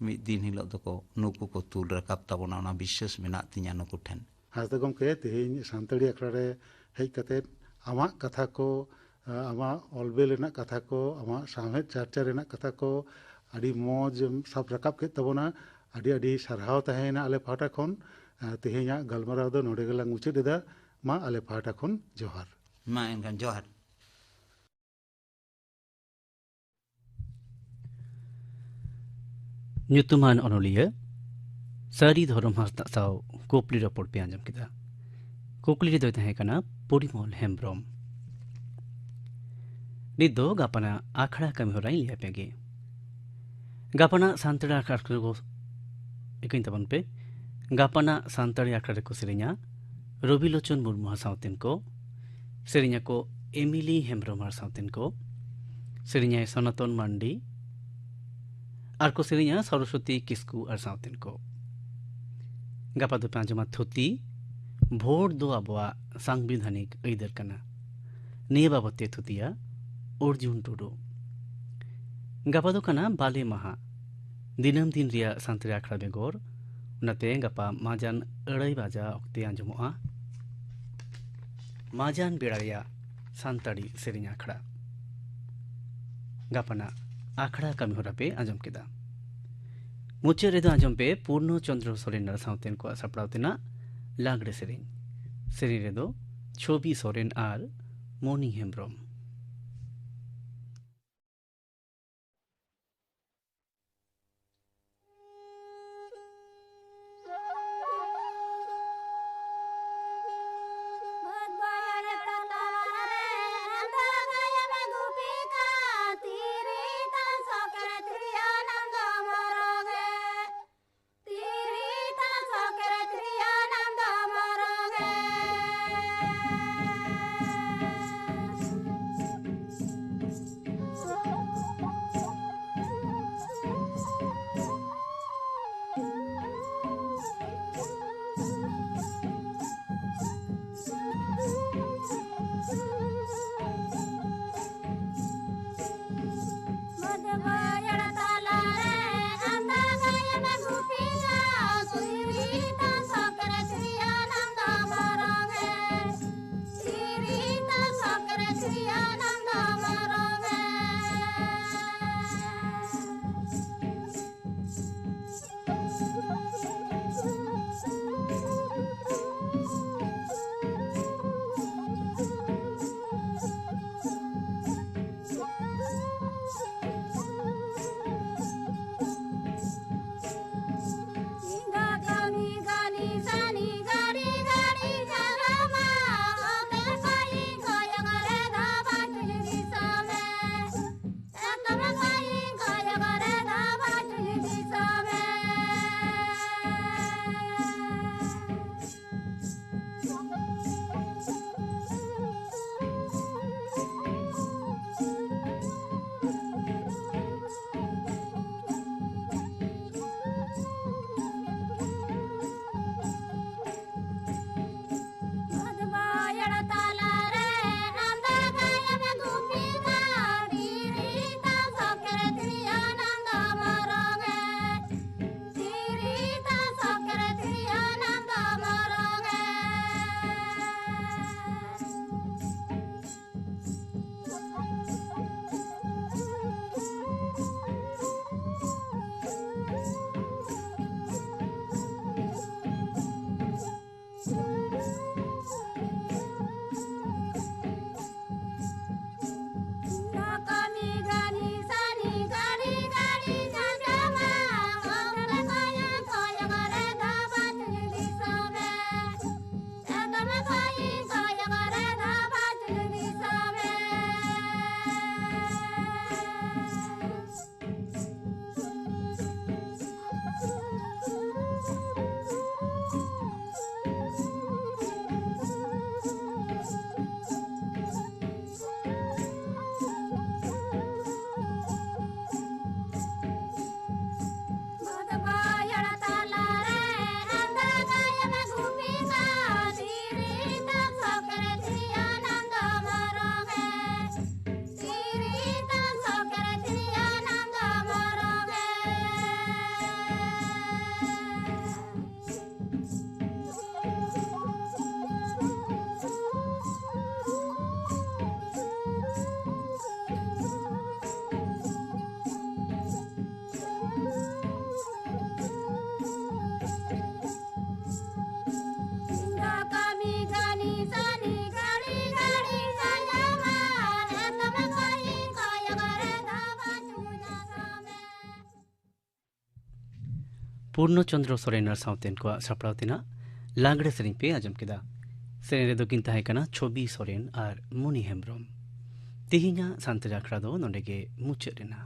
ᱢᱤᱫ ᱫᱤᱱ ᱦᱤᱞᱳᱜ ᱫᱚᱠᱚ ᱱᱩᱠᱩ ᱠᱚ ᱛᱩᱞ ᱨᱟᱠᱟᱵ ᱛᱟᱵᱚᱱᱟ, ᱚᱱᱟ ᱵᱤᱥᱥᱟᱹᱥ ᱢᱮᱱᱟᱜ ᱛᱤᱧᱟᱹ ᱱᱩᱠᱩ ᱴᱷᱮᱱ᱾ ᱦᱟᱸᱥᱫᱟ ᱜᱚᱢᱠᱮ, ᱛᱮᱦᱮᱧ ᱥᱟᱱᱛᱟᱲᱤ ᱟᱠᱷᱲᱟ ᱨᱮ ᱦᱮᱡ ᱠᱟᱛᱮᱫ ᱟᱢᱟᱜ ᱠᱟᱛᱷᱟ ᱠᱚ, ᱟᱢᱟᱜ ᱚᱞ ᱵᱮᱞ ᱨᱮᱱᱟᱜ ᱠᱟᱛᱷᱟ ᱠᱚ, ᱟᱢᱟᱜ ᱥᱟᱶᱦᱮᱫ ᱪᱟᱨᱪᱟ ᱨᱮᱱᱟᱜ ᱠᱟᱛᱷᱟ ᱠᱚ, ᱟᱹᱰᱤ ᱢᱚᱡᱽ ᱮᱢ ᱥᱟᱵ ᱨᱟᱠᱟᱵ ᱠᱮᱫ ᱛᱟᱵᱚᱱᱟ᱾ ᱟᱹᱰᱤ ᱟᱹᱰᱤ ᱥᱟᱨᱦᱟᱣ ᱛᱟᱦᱮᱸᱭᱮᱱᱟ ᱟᱞᱮ ᱯᱟᱦᱴᱟ ᱠᱷᱚᱱ᱾ ᱟᱨ ᱛᱮᱦᱮᱧᱟᱜ ᱜᱟᱞᱢᱟᱨᱟᱣ ᱫᱚ ᱱᱚᱰᱮ ᱜᱮᱞᱟᱝ ᱢᱩᱪᱟᱹᱫ ᱮᱫᱟ᱾ ᱢᱟ ᱟᱞᱮ ᱯᱟᱦᱴᱟ ᱠᱷᱚᱱ ᱡᱚᱦᱟᱨ᱾ ᱢᱟ ᱮᱱᱠᱷᱟᱱ ᱡᱚᱦᱟᱨ᱾ ᱧᱩᱛᱩᱢᱟᱱ ᱚᱱᱚᱞᱤᱭᱟᱹ ᱥᱟᱹᱨᱤ ᱫᱷᱚᱨᱚᱢ ᱦᱟᱸᱥᱫᱟᱜ ᱥᱟᱶ ᱠᱩᱠᱞᱤ ᱨᱚᱯᱚᱲ ᱯᱮ ᱟᱸᱡᱚᱢ ᱠᱮᱫᱟ᱾ ᱠᱩᱠᱞᱤ ᱨᱮᱫᱚᱭ ᱛᱟᱦᱮᱸ ᱠᱟᱱᱟ ᱯᱚᱨᱤᱢᱚᱞ ᱦᱮᱢᱵᱨᱚᱢ᱾ ᱱᱤᱛ ᱫᱚ ᱜᱟᱯᱟᱱᱟᱜ ᱟᱠᱷᱲᱟ ᱠᱟᱹᱢᱤ ᱦᱚᱨᱟᱧ ᱞᱟᱹᱭ ᱟᱯᱮ ᱜᱮ᱾ ᱜᱟᱯᱟᱱᱟᱜ ᱥᱟᱱᱛᱟᱲᱤ ᱟᱠᱷᱲᱟ ᱨᱮᱠᱚ, ᱤᱠᱟᱹᱧ ᱛᱟᱵᱚᱱ ᱯᱮ, ᱜᱟᱯᱟᱱᱟᱜ ᱥᱟᱱᱛᱟᱲᱤ ᱟᱠᱷᱲᱟ ᱨᱮᱠᱚ ᱥᱮᱨᱮᱧᱟ ᱨᱚᱵᱤᱞᱳᱪᱚᱱ ᱢᱩᱨᱢᱩ ᱦᱟᱸᱥ ᱥᱟᱶᱛᱮᱱ ᱠᱚ, ᱥᱮᱨᱮᱧᱟᱠᱚ ᱮᱢᱤᱞᱤ ᱦᱮᱢᱵᱨᱚᱢ ᱟᱨ ᱥᱟᱶᱛᱮᱱ ᱠᱚ, ᱥᱮᱨᱮᱧᱟᱭ ᱥᱚᱱᱟᱛᱚᱱ ᱢᱟᱱᱰᱤ, ᱟᱨ ᱠᱚ ᱥᱮᱨᱮᱧᱟ ᱥᱚᱨᱚᱥᱚᱛᱤ ᱠᱤᱥᱠᱩ ᱟᱨ ᱥᱟᱶᱛᱮᱱ ᱠᱚ᱾ ᱜᱟᱯᱟ ᱫᱚᱯᱮ ᱟᱸᱡᱚᱢᱟ ᱛᱷᱩᱛᱤ, ᱵᱷᱳᱴ ᱫᱚ ᱟᱵᱚᱣᱟᱜ ᱥᱟᱝᱵᱤᱫᱷᱟᱱᱤᱠ ᱟᱹᱭᱫᱟᱹᱨ ᱠᱟᱱᱟ᱾ ᱱᱤᱭᱟᱹ ᱵᱟᱵᱚᱛ ᱛᱮ ᱛᱷᱩᱛᱤᱭᱟ ᱚᱨᱡᱩᱱ ᱴᱩᱰᱩ᱾ ᱜᱟᱯᱟ ᱫᱚ ᱠᱟᱱᱟ ᱵᱟᱞᱮ ᱢᱟᱦᱟ, ᱫᱤᱱᱟᱹᱢ ᱫᱤᱱ ᱨᱮᱭᱟᱜ ᱥᱟᱱᱛᱟᱲᱤ ᱟᱠᱷᱲᱟ ᱵᱮᱜᱚᱨ᱾ ᱚᱱᱟᱛᱮ ᱜᱟᱯᱟ ᱢᱟᱡᱟᱱ ᱟᱹᱲᱟᱹᱭ ᱵᱟᱡᱟ ᱚᱠᱛᱮ ᱟᱸᱡᱚᱢᱚᱜᱼᱟ ᱢᱟᱡᱟᱱ ᱵᱮᱲᱟ ᱨᱮᱭᱟᱜ ᱥᱟᱱᱛᱟᱲᱤ ᱥᱮᱨᱮᱧ ᱟᱠᱷᱲᱟ᱾ ᱜᱟᱯᱟᱱᱟᱜ ᱟᱠᱷᱲᱟ ᱠᱟᱹᱢᱤ ᱦᱚᱨᱟ ᱯᱮ ᱟᱸᱡᱚᱢ ᱠᱮᱫᱟ᱾ ᱢᱩᱪᱟᱹᱫ ᱨᱮᱫᱚ ᱟᱸᱡᱚᱢ ᱯᱮ ᱯᱩᱨᱱᱚ ᱪᱚᱱᱫᱨᱚ ᱥᱚᱨᱮᱱ ᱟᱨ ᱥᱟᱶᱛᱮᱱ ᱠᱚᱣᱟᱜ ᱥᱟᱯᱲᱟᱣ ᱛᱮᱱᱟᱜ ᱞᱟᱜᱽᱲᱮ ᱥᱮᱨᱮᱧ᱾ ᱥᱮᱨᱮᱧ ᱨᱮᱫᱚ ᱪᱷᱚᱵᱤ ᱥᱚᱨᱮᱱ ᱟᱨ ᱢᱚᱱᱤ ᱦᱮᱢᱵᱨᱚᱢ᱾ ᱯᱩᱨᱱᱚ ᱪᱚᱱᱫᱨᱚ ᱥᱚᱨᱮᱱ ᱟᱨ ᱥᱟᱶᱛᱮᱱ ᱠᱚᱣᱟᱜ ᱥᱟᱯᱲᱟᱣ ᱛᱮᱱᱟᱜ ᱞᱟᱜᱽᱲᱮ ᱥᱮᱨᱮᱧ ᱯᱮ ᱟᱸᱡᱚᱢ ᱠᱮᱫᱟ᱾ ᱥᱮᱨᱮᱧ ᱨᱮᱫᱚ ᱠᱤᱱ ᱛᱟᱦᱮᱸ ᱠᱟᱱᱟ ᱪᱷᱚᱵᱤ ᱥᱚᱨᱮᱱ ᱟᱨ ᱢᱩᱱᱤ ᱦᱮᱢᱵᱨᱚᱢ᱾ ᱛᱮᱦᱮᱧᱟᱜ ᱥᱟᱱᱛᱟᱲ ᱟᱠᱷᱲᱟ ᱫᱚ ᱱᱚᱰᱮ ᱜᱮ ᱢᱩᱪᱟᱹᱫ ᱮᱱᱟ᱾